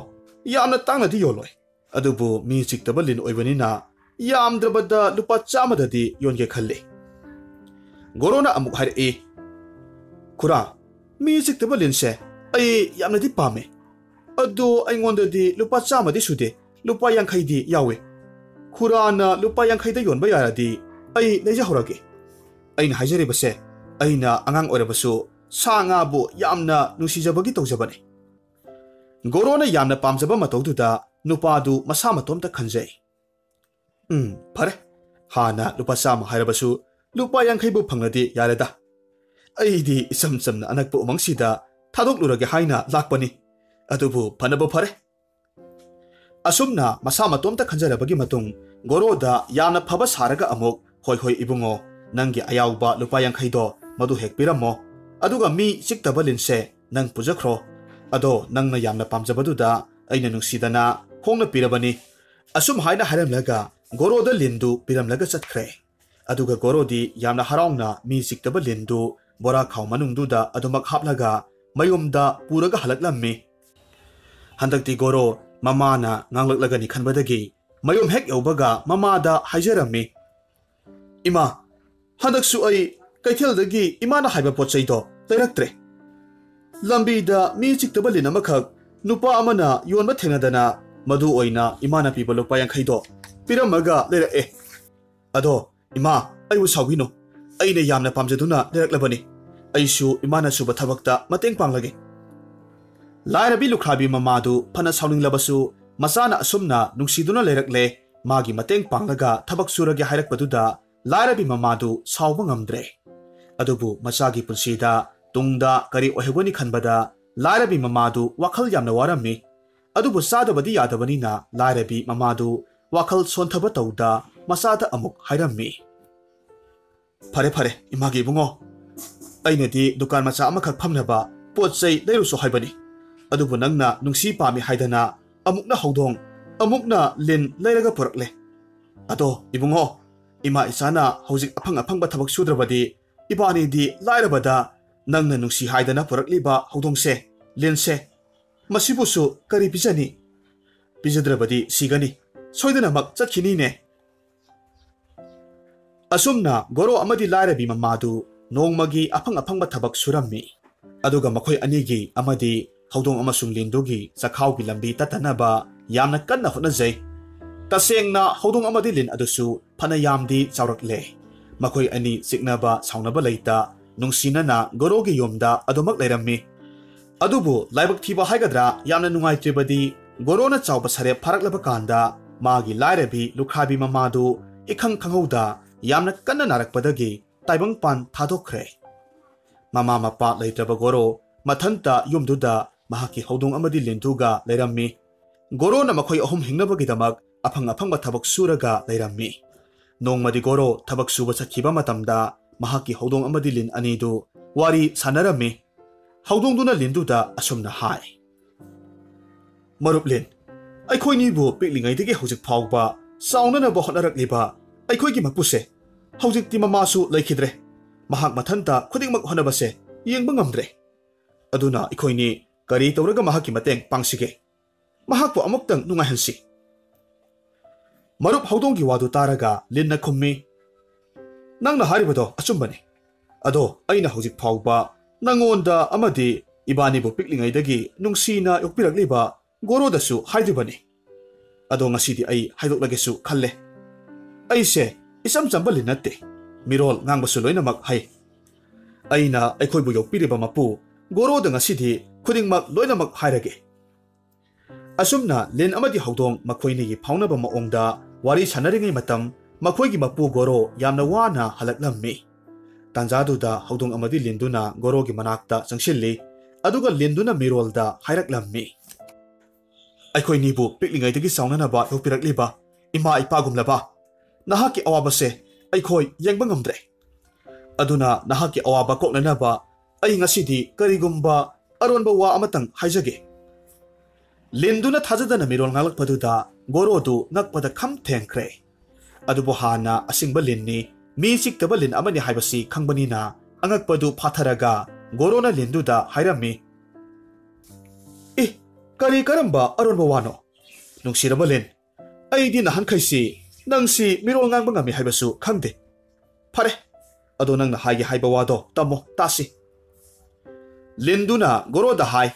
ꯌꯥꯝꯅ ꯇꯥꯡꯅꯗꯤ ꯌꯣꯜꯂꯣꯏ꯫ ꯑꯗꯨꯕꯨ ꯃꯤ ꯆꯤꯛꯇꯕ ꯂꯤꯟ ꯑꯣꯏꯕꯅꯤꯅ ꯌꯥꯝꯗ꯭ꯔꯕꯗ ꯂꯨꯄꯥ ꯆꯥꯝꯃꯗꯗꯤ ꯌꯣꯟꯒꯦ ꯈꯜꯂꯤ꯫" ꯒꯣꯔꯣꯅ ꯑꯃꯨꯛ ꯍꯥꯏꯔꯛꯏ, "ꯈꯨꯔꯥ, ꯃꯤ ꯆꯤꯛꯇꯕ ꯂꯤꯟꯁꯦ ꯑꯩ ꯌꯥꯝꯅꯗꯤ ꯄꯥꯝꯃꯦ꯫ ꯑꯗꯣ ꯑꯩꯉꯣꯟꯗꯗꯤ ꯂꯨꯄꯥ ꯆꯥꯝꯃꯗꯤ ꯁꯨꯗꯦ, ꯂꯨꯄꯥ ꯌꯥꯡꯈꯩꯗꯤ ꯌꯥꯎꯏ꯫ ꯈꯨꯔꯥꯅ ꯂꯨꯄꯥ ꯌꯥꯡꯈꯩꯗ ꯌꯣꯟꯕ ꯌꯥꯔꯗꯤ ꯑꯩ ꯂꯩꯖꯍꯧꯔꯒꯦ꯫ ꯑꯩꯅ ꯍꯥꯏꯖꯔꯤꯕꯁꯦ ꯑꯩꯅ ꯑꯉꯥꯡ ꯑꯣꯏꯔꯕꯁꯨ ꯁꯥ ꯉꯥꯕꯨ ꯌꯥꯝꯅ ꯅꯨꯡꯁꯤꯖꯕꯒꯤ ꯇꯧꯖꯕꯅꯤ꯫" ꯒꯣꯔꯣꯅ ꯌꯥꯝꯅ ꯄꯥꯝꯖꯕ ꯃꯇꯧꯗꯨꯗ ꯅꯨꯄꯥꯗꯨ ꯃꯁꯥ ꯃꯇꯣꯝꯇ ꯈꯟꯖꯩ, "ꯎꯝ, ꯐꯔꯦ꯫ ꯍꯥꯟꯅ ꯂꯨꯄꯥ ꯆꯥꯝꯃ ꯍꯥꯏꯔꯕꯁꯨ ꯂꯨꯄꯥ ꯌꯥꯡꯈꯩꯕꯨ ꯐꯪꯂꯗꯤ ꯌꯥꯔꯦꯗ꯫ ꯑꯩꯗꯤ ꯏꯆꯝ ꯆꯝꯅ ꯑꯅꯛꯄ ꯎꯃꯪꯁꯤꯗ ꯊꯥꯗꯣꯛꯂꯨꯔꯒꯦ ꯍꯥꯏꯅ ꯂꯥꯛꯄꯅꯤ꯫ ꯑꯗꯨꯕꯨ ꯐꯅꯕ ꯐꯔꯦ꯫" ꯑꯁꯨꯝꯅ ꯃꯁꯥ ꯃꯇꯣꯝꯇ ꯈꯟꯖꯔꯕꯒꯤ ꯃꯇꯨꯡ ꯒꯣꯔꯣꯗ ꯌꯥꯝꯅ ꯐꯕ ꯁꯥꯔꯒ ꯑꯃꯨꯛ, "ꯍꯣꯏ, ꯍꯣꯏ, ꯏꯕꯨꯡꯉꯣ, ꯅꯪꯒꯤ ꯑꯌꯥꯎꯕ ꯂꯨꯄꯥ ꯌꯥꯡꯈꯩꯗꯣ ꯃꯗꯨ ꯍꯦꯛ ꯄꯤꯔꯝꯃꯣ꯫ ꯑꯗꯨꯒ ꯃꯤ ꯆꯤꯛꯇꯕ ꯂꯤꯟꯁꯦ ꯅꯪ ꯄꯨꯖꯈ꯭ꯔꯣ꯫ ꯑꯗꯣ ꯅꯪꯅ ꯌꯥꯝꯅ ꯄꯥꯝꯖꯕꯗꯨꯗ ꯑꯩꯅ ꯅꯨꯡꯁꯤꯗꯅ ꯍꯣꯡꯅ ꯄꯤꯔꯕꯅꯤ꯫" ꯑꯁꯨꯝ ꯍꯥꯏꯅ ꯍꯥꯏꯔꯝꯂꯒ ꯒꯣꯔꯣꯗ ꯂꯤꯟꯗꯨ ꯄꯤꯔꯝꯂꯒ ꯆꯠꯈ꯭ꯔꯦ꯫ ꯑꯗꯨꯒ ꯒꯣꯔꯣꯗꯤ ꯌꯥꯝꯅ ꯍꯔꯥꯎꯅ ꯃꯤ ꯆꯤꯛꯇꯕ ꯂꯤꯟꯗꯨ ꯕꯣꯔꯥ ꯈꯥꯎ ꯃꯅꯨꯡꯗꯨꯗ ꯑꯗꯨꯃꯛ ꯍꯥꯞꯂꯒ ꯃꯌꯨꯝꯗ ꯄꯨꯔꯒ ꯍꯜꯂꯛꯂꯝꯃꯤ꯫ ꯍꯟꯗꯛꯇꯤ ꯒꯣꯔꯣ ꯃꯃꯥꯅ ꯉꯥꯡꯂꯛꯂꯒꯅꯤ ꯈꯟꯕꯗꯒꯤ ꯃꯌꯨꯝ ꯍꯦꯛ ꯌꯧꯕꯒ ꯃꯃꯥꯗ ꯍꯥꯏꯖꯔꯝꯃꯤ, "ꯏꯃꯥ, ꯍꯟꯗꯛꯁꯨ ꯑꯩ ꯀꯩꯊꯦꯜꯗꯒꯤ ꯏꯃꯥꯅ ꯍꯥꯏꯕ ꯄꯣꯠ ꯆꯩꯗꯣ ꯂꯩꯔꯛꯇ꯭ꯔꯦ꯫ ꯂꯝꯕꯤꯗ ꯃꯤ ꯆꯤꯛꯇꯕ ꯂꯤꯟ ꯑꯃꯈꯛ ꯅꯨꯄꯥ ꯑꯃꯅ ꯌꯣꯟꯕ ꯊꯦꯡꯅꯗꯅ ꯃꯗꯨ ꯑꯣꯏꯅ ꯏꯃꯥꯅ ꯄꯤꯕ ꯂꯨꯄꯥ ꯌꯥꯡꯈꯩꯗꯣ ꯄꯤꯔꯝꯃꯒ ꯂꯩꯔꯛꯑꯦ꯫ ꯑꯗꯣ ꯏꯃꯥ, ꯑꯩꯕꯨ ꯁꯥꯎꯕꯤꯅꯨ꯫ ꯑꯩꯅ ꯌꯥꯝꯅ ꯄꯥꯝꯖꯗꯨꯅ ꯂꯩꯔꯛꯂꯕꯅꯤ꯫ ꯑꯩꯁꯨ ꯏꯃꯥꯅ ꯁꯨꯕ ꯊꯕꯛꯇ ꯃꯇꯦꯡ ꯄꯥꯡꯂꯒꯦ꯫" ꯂꯥꯏꯔꯕꯤ ꯂꯨꯈ꯭ꯔꯥꯕꯤ ꯃꯃꯥꯗꯨ ꯐꯅ ꯁꯥꯎꯅꯤꯡꯂꯕꯁꯨ, ꯃꯆꯥꯅ ꯑꯁꯨꯝꯅ ꯅꯨꯡꯁꯤꯗꯨꯅ ꯂꯩꯔꯛꯂꯦ, ꯃꯥꯒꯤ ꯃꯇꯦꯡ ꯄꯥꯡꯂꯒ ꯊꯕꯛ ꯁꯨꯔꯒꯦ ꯍꯥꯏꯔꯛꯄꯗꯨꯗ ꯂꯥꯏꯔꯕꯤ ꯃꯃꯥꯗꯨ ꯁꯥꯎꯕ ꯉꯝꯗ꯭ꯔꯦ꯫ ꯑꯗꯨꯕꯨ ꯃꯆꯥꯒꯤ ꯄꯨꯟꯁꯤꯗ ꯇꯨꯡꯗ ꯀꯔꯤ ꯑꯣꯏꯍꯧꯒꯅꯤ ꯈꯟꯕꯗ ꯂꯥꯏꯔꯕꯤ ꯃꯃꯥꯗꯨ ꯋꯥꯈꯜ ꯌꯥꯝꯅ ꯋꯥꯔꯝꯃꯤ꯫ ꯑꯗꯨꯕꯨ ꯆꯥꯗꯕꯗꯤ ꯌꯥꯗꯕꯅꯤꯅ ꯂꯥꯏꯔꯕꯤ ꯃꯃꯥꯗꯨ ꯋꯥꯈꯜ ꯁꯣꯟꯊꯕ ꯇꯧꯗ ꯃꯆꯥꯗ ꯑꯃꯨꯛ ꯍꯥꯏꯔꯝꯃꯤ꯫ "ꯐꯔꯦ, ꯐꯔꯦ, ꯏꯃꯥꯒꯤ ꯏꯕꯨꯡꯉꯣ, ꯑꯩꯅꯗꯤ ꯗꯨꯀꯥꯟ ꯃꯆꯥ ꯑꯃꯈꯛ ꯐꯝꯅꯕ ꯄꯣꯠ ꯆꯩ ꯂꯩꯔꯨꯁꯨ ꯍꯥꯏꯕꯅꯤ, ꯑꯗꯨꯕꯨ ꯅꯪꯅ ꯅꯨꯡꯁꯤ ꯄꯥꯝꯃꯤ ꯍꯥꯏꯗꯅ ꯑꯃꯨꯛꯅ ꯍꯧꯗꯣꯡ, ꯑꯃꯨꯛꯅ ꯂꯤꯟ ꯂꯩꯔꯒ ꯄꯨꯔꯛꯂꯦ꯫ ꯑꯗꯣ ꯏꯕꯨꯡꯉꯣ, ꯏꯃꯥ ꯏꯆꯥꯅ ꯍꯧꯖꯤꯛ ꯑꯐꯪ ꯑꯐꯪꯕ ꯊꯕꯛ ꯁꯨꯗ꯭ꯔꯕꯗꯤ ꯏꯕꯥꯅꯤꯗꯤ ꯂꯥꯏꯔꯕꯗ ꯅꯪꯅ ꯅꯨꯡꯁꯤ ꯍꯥꯏꯗꯅ ꯄꯨꯔꯛꯂꯤꯕ ꯍꯧꯗꯣꯡꯁꯦ, ꯂꯤꯟꯁꯦ, ꯃꯁꯤꯕꯨꯁꯨ ꯀꯔꯤ ꯄꯤꯖꯅꯤ? ꯄꯤꯖꯗ꯭ꯔꯕꯗꯤ ꯁꯤꯒꯅꯤ, ꯁꯣꯏꯗꯅꯃꯛ ꯆꯠꯈꯤꯅꯤꯅꯦ꯫" ꯑꯁꯨꯝꯅ ꯒꯣꯔꯣ ꯑꯃꯗꯤ ꯂꯥꯏꯔꯕꯤ ꯃꯃꯥꯗꯨ ꯅꯣꯡꯃꯒꯤ ꯑꯐꯪ ꯑꯐꯪꯕ ꯊꯕꯛ ꯁꯨꯔꯝꯃꯤ꯫ ꯑꯗꯨꯒ ꯃꯈꯣꯏ ꯑꯅꯤꯒꯤ ꯑꯃꯗꯤ ꯍꯧꯗꯣꯡ ꯑꯃꯁꯨꯡ ꯂꯤꯟꯗꯨꯒꯤ ꯆꯈꯥꯎꯒꯤ ꯂꯝꯕꯤ ꯇꯠꯇꯅꯕ ꯌꯥꯝꯅ ꯀꯟꯅ ꯍꯣꯠꯅꯖꯩ꯫ ꯇꯁꯦꯡꯅ ꯍꯧꯗꯣꯡ ꯑꯃꯗꯤ ꯂꯤꯟ ꯑꯗꯨꯁꯨ ꯐꯅ ꯌꯥꯝꯗꯤ ꯆꯥꯎꯔꯛꯂꯦ꯫ ꯃꯈꯣꯏ ꯑꯅꯤ ꯆꯤꯛꯅꯕ ꯁꯥꯎꯅꯕ ꯂꯩꯇ ꯅꯨꯡꯁꯤꯅꯅ ꯒꯣꯔꯣꯒꯤ ꯌꯨꯝꯗ ꯑꯗꯨꯃꯛ ꯂꯩꯔꯝꯃꯤ꯫ ꯑꯗꯨꯕꯨ ꯂꯥꯏꯕꯛ ꯊꯤꯕ ꯍꯥꯏꯒꯗ꯭ꯔꯥ, ꯌꯥꯝꯅ ꯅꯨꯡꯉꯥꯏꯇ꯭ꯔꯤꯕꯗꯤ, ꯒꯣꯔꯣꯅ ꯆꯥꯎꯕ ꯁꯔꯦꯞ ꯐꯥꯔꯛꯂꯕ ꯀꯥꯟꯗ ꯃꯥꯒꯤ ꯂꯥꯏꯔꯕꯤ ꯂꯨꯈ꯭ꯔꯥꯕꯤ ꯃꯃꯥꯗꯨ ꯏꯈꯪ ꯈꯪꯍꯧꯗ ꯌꯥꯝꯅ ꯀꯟꯅ ꯅꯥꯔꯛꯄꯗꯒꯤ ꯇꯥꯏꯕꯪꯄꯥꯟ ꯊꯥꯗꯣꯛꯈ꯭ꯔꯦ꯫ ꯃꯃꯥ ꯃꯄꯥ ꯂꯩꯇ꯭ꯔꯕ ꯒꯣꯔꯣ ꯃꯊꯟꯇ ꯌꯨꯝꯗꯨꯗ ꯃꯍꯥꯛꯀꯤ ꯍꯧꯗꯣꯡ ꯑꯃꯗꯤ ꯂꯤꯟꯗꯨꯒ ꯂꯩꯔꯝꯃꯤ꯫ ꯒꯣꯔꯣꯅ ꯃꯈꯣꯏ ꯑꯍꯨꯝ ꯍꯤꯡꯅꯕꯒꯤꯗꯃꯛ ꯑꯐꯪ ꯑꯐꯪꯕ ꯊꯕꯛ ꯁꯨꯔꯒ ꯂꯩꯔꯝꯃꯤ꯫ ꯅꯣꯡꯃꯗꯤ ꯒꯣꯔꯣ ꯊꯕꯛ ꯁꯨꯕ ꯆꯠꯈꯤꯕ ꯃꯇꯝꯗ ꯃꯍꯥꯛꯀꯤ ꯍꯧꯗꯣꯡ ꯑꯃꯗꯤ ꯂꯤꯟ ꯑꯅꯤꯗꯨ ꯋꯥꯔꯤ ꯁꯥꯟꯅꯔꯝꯃꯤ꯫ ꯍꯧꯗꯣꯡꯗꯨꯅ ꯂꯤꯟꯗꯨꯗ ꯑꯁꯨꯝꯅ ꯍꯥꯏ, "ꯃꯔꯨꯞ ꯂꯤꯟ, ꯑꯩꯈꯣꯏꯅꯤꯕꯨ ꯄꯤꯛꯂꯤꯉꯩꯗꯒꯤ ꯍꯧꯖꯤꯛ ꯐꯥꯎꯕ ꯆꯥꯎꯅꯅꯕ ꯍꯣꯠꯅꯔꯛꯂꯤꯕ ꯑꯩꯈꯣꯏꯒꯤ ꯃꯄꯨꯁꯦ ꯍꯧꯖꯤꯛꯇꯤ ꯃꯃꯥꯁꯨ ꯂꯩꯈꯤꯗ꯭ꯔꯦ꯫ ꯃꯍꯥꯛ ꯃꯊꯟꯇ ꯈꯨꯗꯤꯡꯃꯛ ꯍꯣꯠꯅꯕꯁꯦ ꯌꯦꯡꯕ ꯉꯝꯗ꯭ꯔꯦ꯫ ꯑꯗꯨꯅ ꯑꯩꯈꯣꯏꯅꯤ ꯀꯔꯤ ꯇꯧꯔꯒ ꯃꯍꯥꯛꯀꯤ ꯃꯇꯦꯡ ꯄꯥꯡꯁꯤꯒꯦ? ꯃꯍꯥꯛꯄꯨ ꯑꯃꯨꯛꯇꯪ ꯅꯨꯡꯉꯥꯏꯍꯟꯁꯤ꯫" ꯃꯔꯨꯞ ꯍꯧꯗꯣꯡꯒꯤ ꯋꯥꯗꯨ ꯇꯥꯔꯒ ꯂꯤꯟꯅ ꯈꯨꯝꯃꯤ, "ꯅꯪꯅ ꯍꯥꯏꯔꯤꯕꯗꯣ ꯑꯆꯨꯝꯕꯅꯤ꯫ ꯑꯗꯣ ꯑꯩꯅ ꯍꯧꯖꯤꯛ ꯐꯥꯎꯕ ꯅꯪꯉꯣꯟꯗ ꯑꯃꯗꯤ ꯏꯕꯥꯅꯤꯕꯨ ꯄꯤꯛꯂꯤꯉꯩꯗꯒꯤ ꯅꯨꯡꯁꯤꯅ ꯌꯣꯛꯄꯤꯔꯛꯂꯤꯕ ꯒꯣꯔꯣꯗꯁꯨ ꯍꯥꯏꯗ꯭ꯔꯤꯕꯅꯤ꯫ ꯑꯗꯣ ꯉꯁꯤꯗꯤ ꯑꯩ ꯍꯥꯏꯗꯣꯛꯂꯒꯦꯁꯨ ꯈꯜꯂꯦ꯫ ꯑꯩꯁꯦ ꯏꯆꯝ ꯆꯝꯕ ꯂꯤꯟ ꯅꯠꯇꯦ, ꯃꯤꯔꯣꯜ ꯉꯥꯡꯕꯁꯨ ꯂꯣꯏꯅꯃꯛ ꯍꯩ꯫ ꯑꯩꯅ ꯑꯩꯈꯣꯏꯕꯨ ꯌꯣꯛꯄꯤꯔꯤꯕ ꯃꯄꯨ ꯒꯣꯔꯣꯗ ꯉꯁꯤꯗꯤ ꯈꯨꯗꯤꯡꯃꯛ ꯂꯣꯏꯅꯃꯛ ꯍꯥꯏꯔꯒꯦ꯫ ꯑꯁꯨꯝꯅ ꯂꯤꯟ ꯑꯃꯗꯤ ꯍꯧꯗꯣꯡ ꯃꯈꯣꯏꯅꯤꯒꯤ ꯐꯥꯎꯅꯕ ꯃꯑꯣꯡꯗ ꯋꯥꯔꯤ ꯁꯥꯟꯅꯔꯤꯉꯩ ꯃꯇꯝ, ꯃꯈꯣꯏꯒꯤ ꯃꯄꯨ ꯒꯣꯔꯣ ꯌꯥꯝꯅ ꯋꯥꯅ ꯍꯜꯂꯛꯂꯝꯃꯤ꯫ ꯇꯥꯟꯖꯥꯗꯨꯗ ꯍꯧꯗꯣꯡ ꯑꯃꯗꯤ ꯂꯤꯟꯗꯨꯅ ꯒꯣꯔꯣꯒꯤ ꯃꯅꯥꯛꯇ ꯆꯪꯁꯤꯜꯂꯤ, ꯑꯗꯨꯒ ꯂꯤꯟꯗꯨꯅ ꯃꯤꯔꯣꯜꯗ ꯍꯥꯏꯔꯛꯂꯝꯃꯤ, "ꯑꯩꯈꯣꯏꯅꯤꯕꯨ ꯄꯤꯛꯂꯤꯉꯩꯗꯒꯤ ꯆꯥꯎꯅꯅꯕ ꯌꯣꯛꯄꯤꯔꯛꯂꯤꯕ ꯏꯃꯥ ꯏꯄꯥꯒꯨꯝꯂꯕ ꯅꯍꯥꯛꯀꯤ ꯑꯋꯥꯕꯁꯦ ꯑꯩꯈꯣꯏ ꯌꯦꯡꯕ ꯉꯝꯗ꯭ꯔꯦ꯫ ꯑꯗꯨꯅ ꯅꯍꯥꯛꯀꯤ ꯑꯋꯥꯕ ꯀꯣꯛꯅꯅꯕ ꯑꯩ ꯉꯁꯤꯗꯤ ꯀꯔꯤꯒꯨꯝꯕ ꯑꯔꯣꯟꯕ ꯋꯥ ꯑꯃꯇꯪ ꯍꯥꯏꯖꯒꯦ꯫" ꯂꯤꯟꯗꯨꯅ ꯊꯥꯖꯗꯅ ꯃꯤꯔꯣꯜ ꯉꯥꯡꯂꯛꯄꯗꯨꯗ ꯒꯣꯔꯣꯗꯨ ꯉꯛꯄꯗ ꯈꯝ ꯊꯦꯡꯈ꯭ꯔꯦ꯫ ꯑꯗꯨꯕꯨ ꯍꯥꯟꯅ ꯑꯁꯤꯡꯕ ꯂꯤꯟꯅꯤ, ꯃꯤ ꯆꯤꯛꯇꯕ ꯂꯤꯟ ꯑꯃꯅꯤ ꯍꯥꯏꯕꯁꯤ ꯈꯪꯕꯅꯤꯅ ꯑꯉꯛꯄꯗꯨ ꯐꯥꯊꯔꯒ ꯒꯣꯔꯣꯅ ꯂꯤꯟꯗꯨꯗ ꯍꯥꯏꯔꯝꯃꯤ, "ꯏ, ꯀꯔꯤ ꯀꯔꯝꯕ ꯑꯔꯣꯟꯕ ꯋꯥꯅꯣ? ꯅꯨꯡꯁꯤꯔꯕ ꯂꯤꯟ, ꯑꯩꯗꯤ ꯅꯍꯥꯟꯈꯩꯁꯤ ꯅꯪꯁꯤ ꯃꯤꯔꯣꯜ ꯉꯥꯡꯕ ꯉꯝꯃꯤ ꯍꯥꯏꯕꯁꯨ ꯈꯪꯗꯦ꯫ ꯐꯔꯦ, ꯑꯗꯣ ꯅꯪꯅ ꯍꯥꯏꯒꯦ ꯍꯥꯏꯕ ꯋꯥꯗꯣ ꯇꯝꯃꯣ ꯇꯥꯁꯤ꯫" ꯂꯤꯟꯗꯨꯅ ꯒꯣꯔꯣꯗ ꯍꯥꯏ,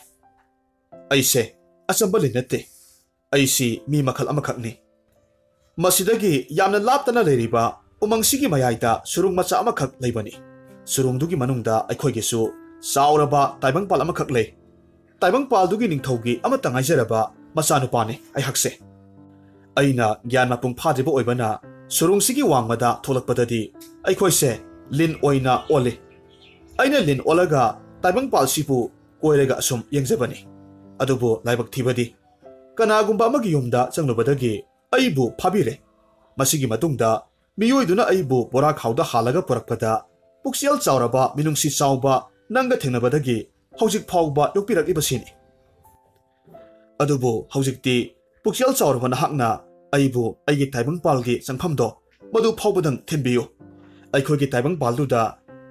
"ꯑꯩꯁꯦ ꯑꯆꯝꯕ ꯂꯤꯟ ꯅꯠꯇꯦ꯫ ꯑꯩꯁꯤ ꯃꯤ ꯃꯈꯜ ꯑꯃꯈꯛꯅꯤ꯫ ꯃꯁꯤꯗꯒꯤ ꯌꯥꯝꯅ ꯂꯥꯞꯇꯅ ꯂꯩꯔꯤꯕ ꯎꯃꯪꯁꯤꯒꯤ ꯃꯌꯥꯏꯗ ꯁꯨꯔꯨꯡ ꯃꯆꯥ ꯑꯃꯈꯛ ꯂꯩꯕꯅꯤ꯫ ꯁꯨꯔꯨꯡꯗꯨꯒꯤ ꯃꯅꯨꯡꯗ ꯑꯩꯈꯣꯏꯒꯤꯁꯨ ꯆꯥꯎꯔꯕ ꯇꯥꯏꯕꯪꯄꯥꯜ ꯑꯃꯈꯛ ꯂꯩ꯫ ꯇꯥꯏꯕꯪꯄꯥꯜꯗꯨꯒꯤ ꯅꯤꯡꯊꯧꯒꯤ ꯑꯃꯠꯇ ꯉꯥꯏꯖꯔꯕ ꯃꯆꯥꯅꯨꯄꯥꯅꯤ ꯑꯩꯍꯥꯛꯁꯦ꯫ ꯑꯩꯅ ꯒ꯭ꯌꯥꯟ ꯃꯄꯨꯡ ꯐꯥꯗ꯭ꯔꯤꯕ ꯑꯣꯏꯕꯅ ꯁꯨꯔꯨꯡꯁꯤꯒꯤ ꯋꯥꯡꯃꯗ ꯊꯣꯛꯂꯛꯄꯗꯗꯤ ꯑꯩꯈꯣꯏꯁꯦ ꯂꯤꯟ ꯑꯣꯏꯅ ꯑꯣꯜꯂꯤ꯫ ꯑꯩꯅ ꯂꯤꯟ ꯑꯣꯜꯂꯒ ꯇꯥꯏꯕꯪꯄꯥꯜꯁꯤꯕꯨ ꯀꯣꯏꯔꯒ ꯑꯁꯨꯝ ꯌꯦꯡꯖꯕꯅꯤ꯫ ꯑꯗꯨꯕꯨ ꯂꯥꯏꯕꯛ ꯊꯤꯕꯗꯤ ꯀꯅꯥꯒꯨꯝꯕ ꯑꯃꯒꯤ ꯌꯨꯝꯗ ꯆꯪꯂꯨꯕꯗꯒꯤ ꯑꯩꯕꯨ ꯐꯥꯕꯤꯔꯦ꯫ ꯃꯁꯤꯒꯤ ꯃꯇꯨꯡꯗ ꯃꯤꯑꯣꯏꯗꯨꯅ ꯑꯩꯕꯨ ꯕꯣꯔꯥꯈꯥꯎꯗ ꯍꯥꯜꯂꯒ ꯄꯨꯔꯛꯄꯗ ꯄꯨꯛꯆꯦꯜ ꯆꯥꯎꯔꯕ, ꯃꯤꯅꯨꯡꯁꯤ ꯆꯥꯎꯕ ꯅꯪꯒ ꯊꯦꯡꯅꯕꯗꯒꯤ ꯍꯧꯖꯤꯛ ꯐꯥꯎꯕ ꯌꯣꯛꯄꯤꯔꯛꯂꯤꯕꯁꯤꯅꯤ꯫ ꯑꯗꯨꯕꯨ ꯍꯧꯖꯤꯛꯇꯤ ꯄꯨꯛꯆꯦꯜ ꯆꯥꯎꯔꯕ ꯅꯍꯥꯛꯅ ꯑꯩꯕꯨ ꯑꯩꯒꯤ ꯇꯥꯏꯕꯪꯄꯥꯜꯒꯤ ꯆꯪꯐꯝꯗꯣ ꯃꯗꯨ ꯐꯥꯎꯕꯗꯪ ꯊꯤꯟꯕꯤꯌꯨ꯫ ꯑꯩꯈꯣꯏꯒꯤ ꯇꯥꯏꯕꯪꯄꯥꯜꯗꯨꯗ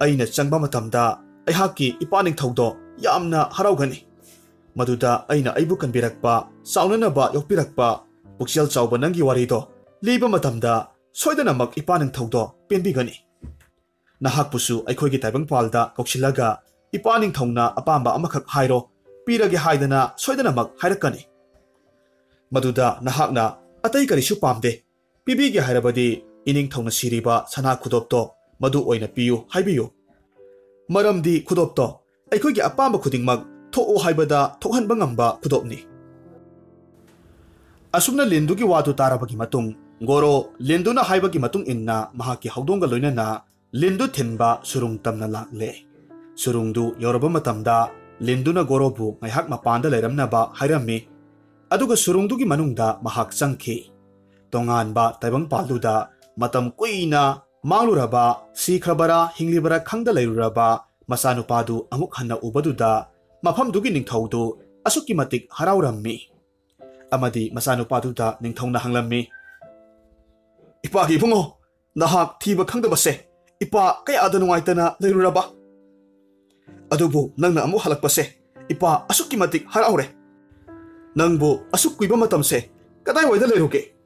ꯑꯩꯅ ꯆꯪꯕ ꯃꯇꯝꯗ ꯑꯩꯍꯥꯛꯀꯤ ꯏꯄꯥ ꯅꯤꯡꯊꯧꯗꯣ ꯌꯥꯝꯅ ꯍꯔꯥꯎꯒꯅꯤ꯫ ꯃꯗꯨꯗ ꯑꯩꯅ ꯑꯩꯕꯨ ꯀꯟꯕꯤꯔꯛꯄ, ꯆꯥꯎꯅꯅꯕ ꯌꯣꯛꯄꯤꯔꯛꯄ, ꯄꯨꯛꯆꯦꯜ ꯆꯥꯎꯕ ꯅꯪꯒꯤ ꯋꯥꯔꯤꯗꯣ ꯂꯤꯕ ꯃꯇꯝꯗ ꯁꯣꯏꯗꯅꯃꯛ ꯏꯄꯥ ꯅꯤꯡꯊꯧꯗꯣ ꯄꯦꯟꯕꯤꯒꯅꯤ꯫ ꯅꯍꯥꯛꯄꯨꯁꯨ ꯑꯩꯈꯣꯏꯒꯤ ꯇꯥꯏꯕꯪꯄꯥꯜꯗ ꯀꯧꯁꯤꯜꯂꯒ ꯏꯄꯥ ꯅꯤꯡꯊꯧꯅ ꯑꯄꯥꯝꯕ ꯑꯃꯈꯛ ꯍꯥꯏꯔꯣ, ꯄꯤꯔꯒꯦ ꯍꯥꯏꯗꯅ ꯁꯣꯏꯗꯅꯃꯛ ꯍꯥꯏꯔꯛꯀꯅꯤ꯫ ꯃꯗꯨꯗ ꯅꯍꯥꯛꯅ ꯑꯇꯩ ꯀꯔꯤꯁꯨ ꯄꯥꯝꯗꯦ, ꯄꯤꯕꯤꯒꯦ ꯍꯥꯏꯔꯕꯗꯤ ꯏꯅꯤꯡꯊꯧꯅ ꯁꯤꯔꯤꯕ ꯁꯅꯥ ꯈꯨꯗꯣꯞꯇꯣ ꯃꯗꯨ ꯑꯣꯏꯅ ꯄꯤꯌꯨ ꯍꯥꯏꯕꯤꯌꯨ꯫ ꯃꯔꯝꯗꯤ ꯈꯨꯗꯣꯞꯇꯣ ꯑꯩꯈꯣꯏꯒꯤ ꯑꯄꯥꯝꯕ ꯈꯨꯗꯤꯡꯃꯛ ꯊꯣꯛꯎ ꯍꯥꯏꯕꯗ ꯊꯣꯛꯍꯟꯕ ꯉꯝꯕ ꯈꯨꯗꯣꯞꯅꯤ꯫ ꯑꯁꯨꯝꯅ ꯂꯤꯟꯗꯨꯒꯤ ꯋꯥꯗꯨ ꯇꯥꯔꯕꯒꯤ ꯃꯇꯨꯡ, ꯒꯣꯔꯣ ꯂꯤꯟꯗꯨꯅ ꯍꯥꯏꯕꯒꯤ ꯃꯇꯨꯡ ꯏꯟꯅ ꯃꯍꯥꯛꯀꯤ ꯍꯧꯗꯣꯡꯒ ꯂꯣꯏꯅꯅ ꯂꯤꯟꯗꯨ ꯊꯤꯟꯕ ꯁꯨꯔꯨꯡ ꯇꯝꯅ ꯂꯥꯛꯂꯦ꯫ ꯁꯨꯔꯨꯡꯗꯨ ꯌꯧꯔꯕ ꯃꯇꯝꯗ ꯂꯤꯟꯗꯨꯅ ꯒꯣꯔꯣꯕꯨ ꯉꯥꯏꯍꯥꯛ ꯃꯄꯥꯟꯗ ꯂꯩꯔꯝꯅꯕ ꯍꯥꯏꯔꯝꯃꯤ꯫ ꯑꯗꯨꯒ ꯁꯨꯔꯨꯡꯗꯨꯒꯤ ꯃꯅꯨꯡꯗ ꯃꯍꯥꯛ ꯆꯪꯈꯤ꯫ ꯇꯣꯉꯥꯟꯕ ꯇꯥꯏꯕꯪꯄꯥꯜꯗꯨꯗ ꯃꯇꯝ ꯀꯨꯏꯅ ꯃꯥꯡꯂꯨꯔꯕ, ꯁꯤꯈ꯭ꯔꯕꯔꯥ ꯍꯤꯡꯂꯤꯕꯔꯥ ꯈꯪꯗ ꯂꯩꯔꯨꯔꯕ ꯃꯆꯥꯅꯨꯄꯥꯗꯨ ꯑꯃꯨꯛ ꯍꯟꯅ ꯎꯕꯗꯨꯗ ꯃꯐꯝꯗꯨꯒꯤ ꯅꯤꯡꯊꯧꯗꯨ ꯑꯁꯨꯛꯀꯤ ꯃꯇꯤꯛ ꯍꯔꯥꯎꯔꯝꯃꯤ꯫ ꯑꯃꯗꯤ ꯃꯆꯥꯅꯨꯄꯥꯗꯨꯗ ꯅꯤꯡꯊꯧꯅ ꯍꯪꯂꯝꯃꯤ, "ꯏꯄꯥꯒꯤ ꯏꯕꯨꯡꯉꯣ, ꯅꯍꯥꯛ ꯊꯤꯕ ꯈꯪꯗꯕꯁꯦ ꯏꯄꯥ ꯀꯌꯥꯗ ꯅꯨꯡꯉꯥꯏꯇꯅ ꯂꯩꯔꯨꯔꯕ? ꯑꯗꯨꯕꯨ ꯅꯪꯅ ꯑꯃꯨꯛ ꯍꯜꯂꯛꯄꯁꯦ ꯏꯄꯥ ꯑꯁꯨꯛꯀꯤ ꯃꯇꯤꯛ ꯍꯔꯥꯎꯔꯦ꯫ ꯅꯪꯕꯨ ꯑꯁꯨꯛ ꯀꯨꯏꯕ ꯃꯇꯝꯁꯦ ꯀꯗꯥꯏꯋꯥꯏꯗ ꯂꯩꯔꯨꯒꯦ?"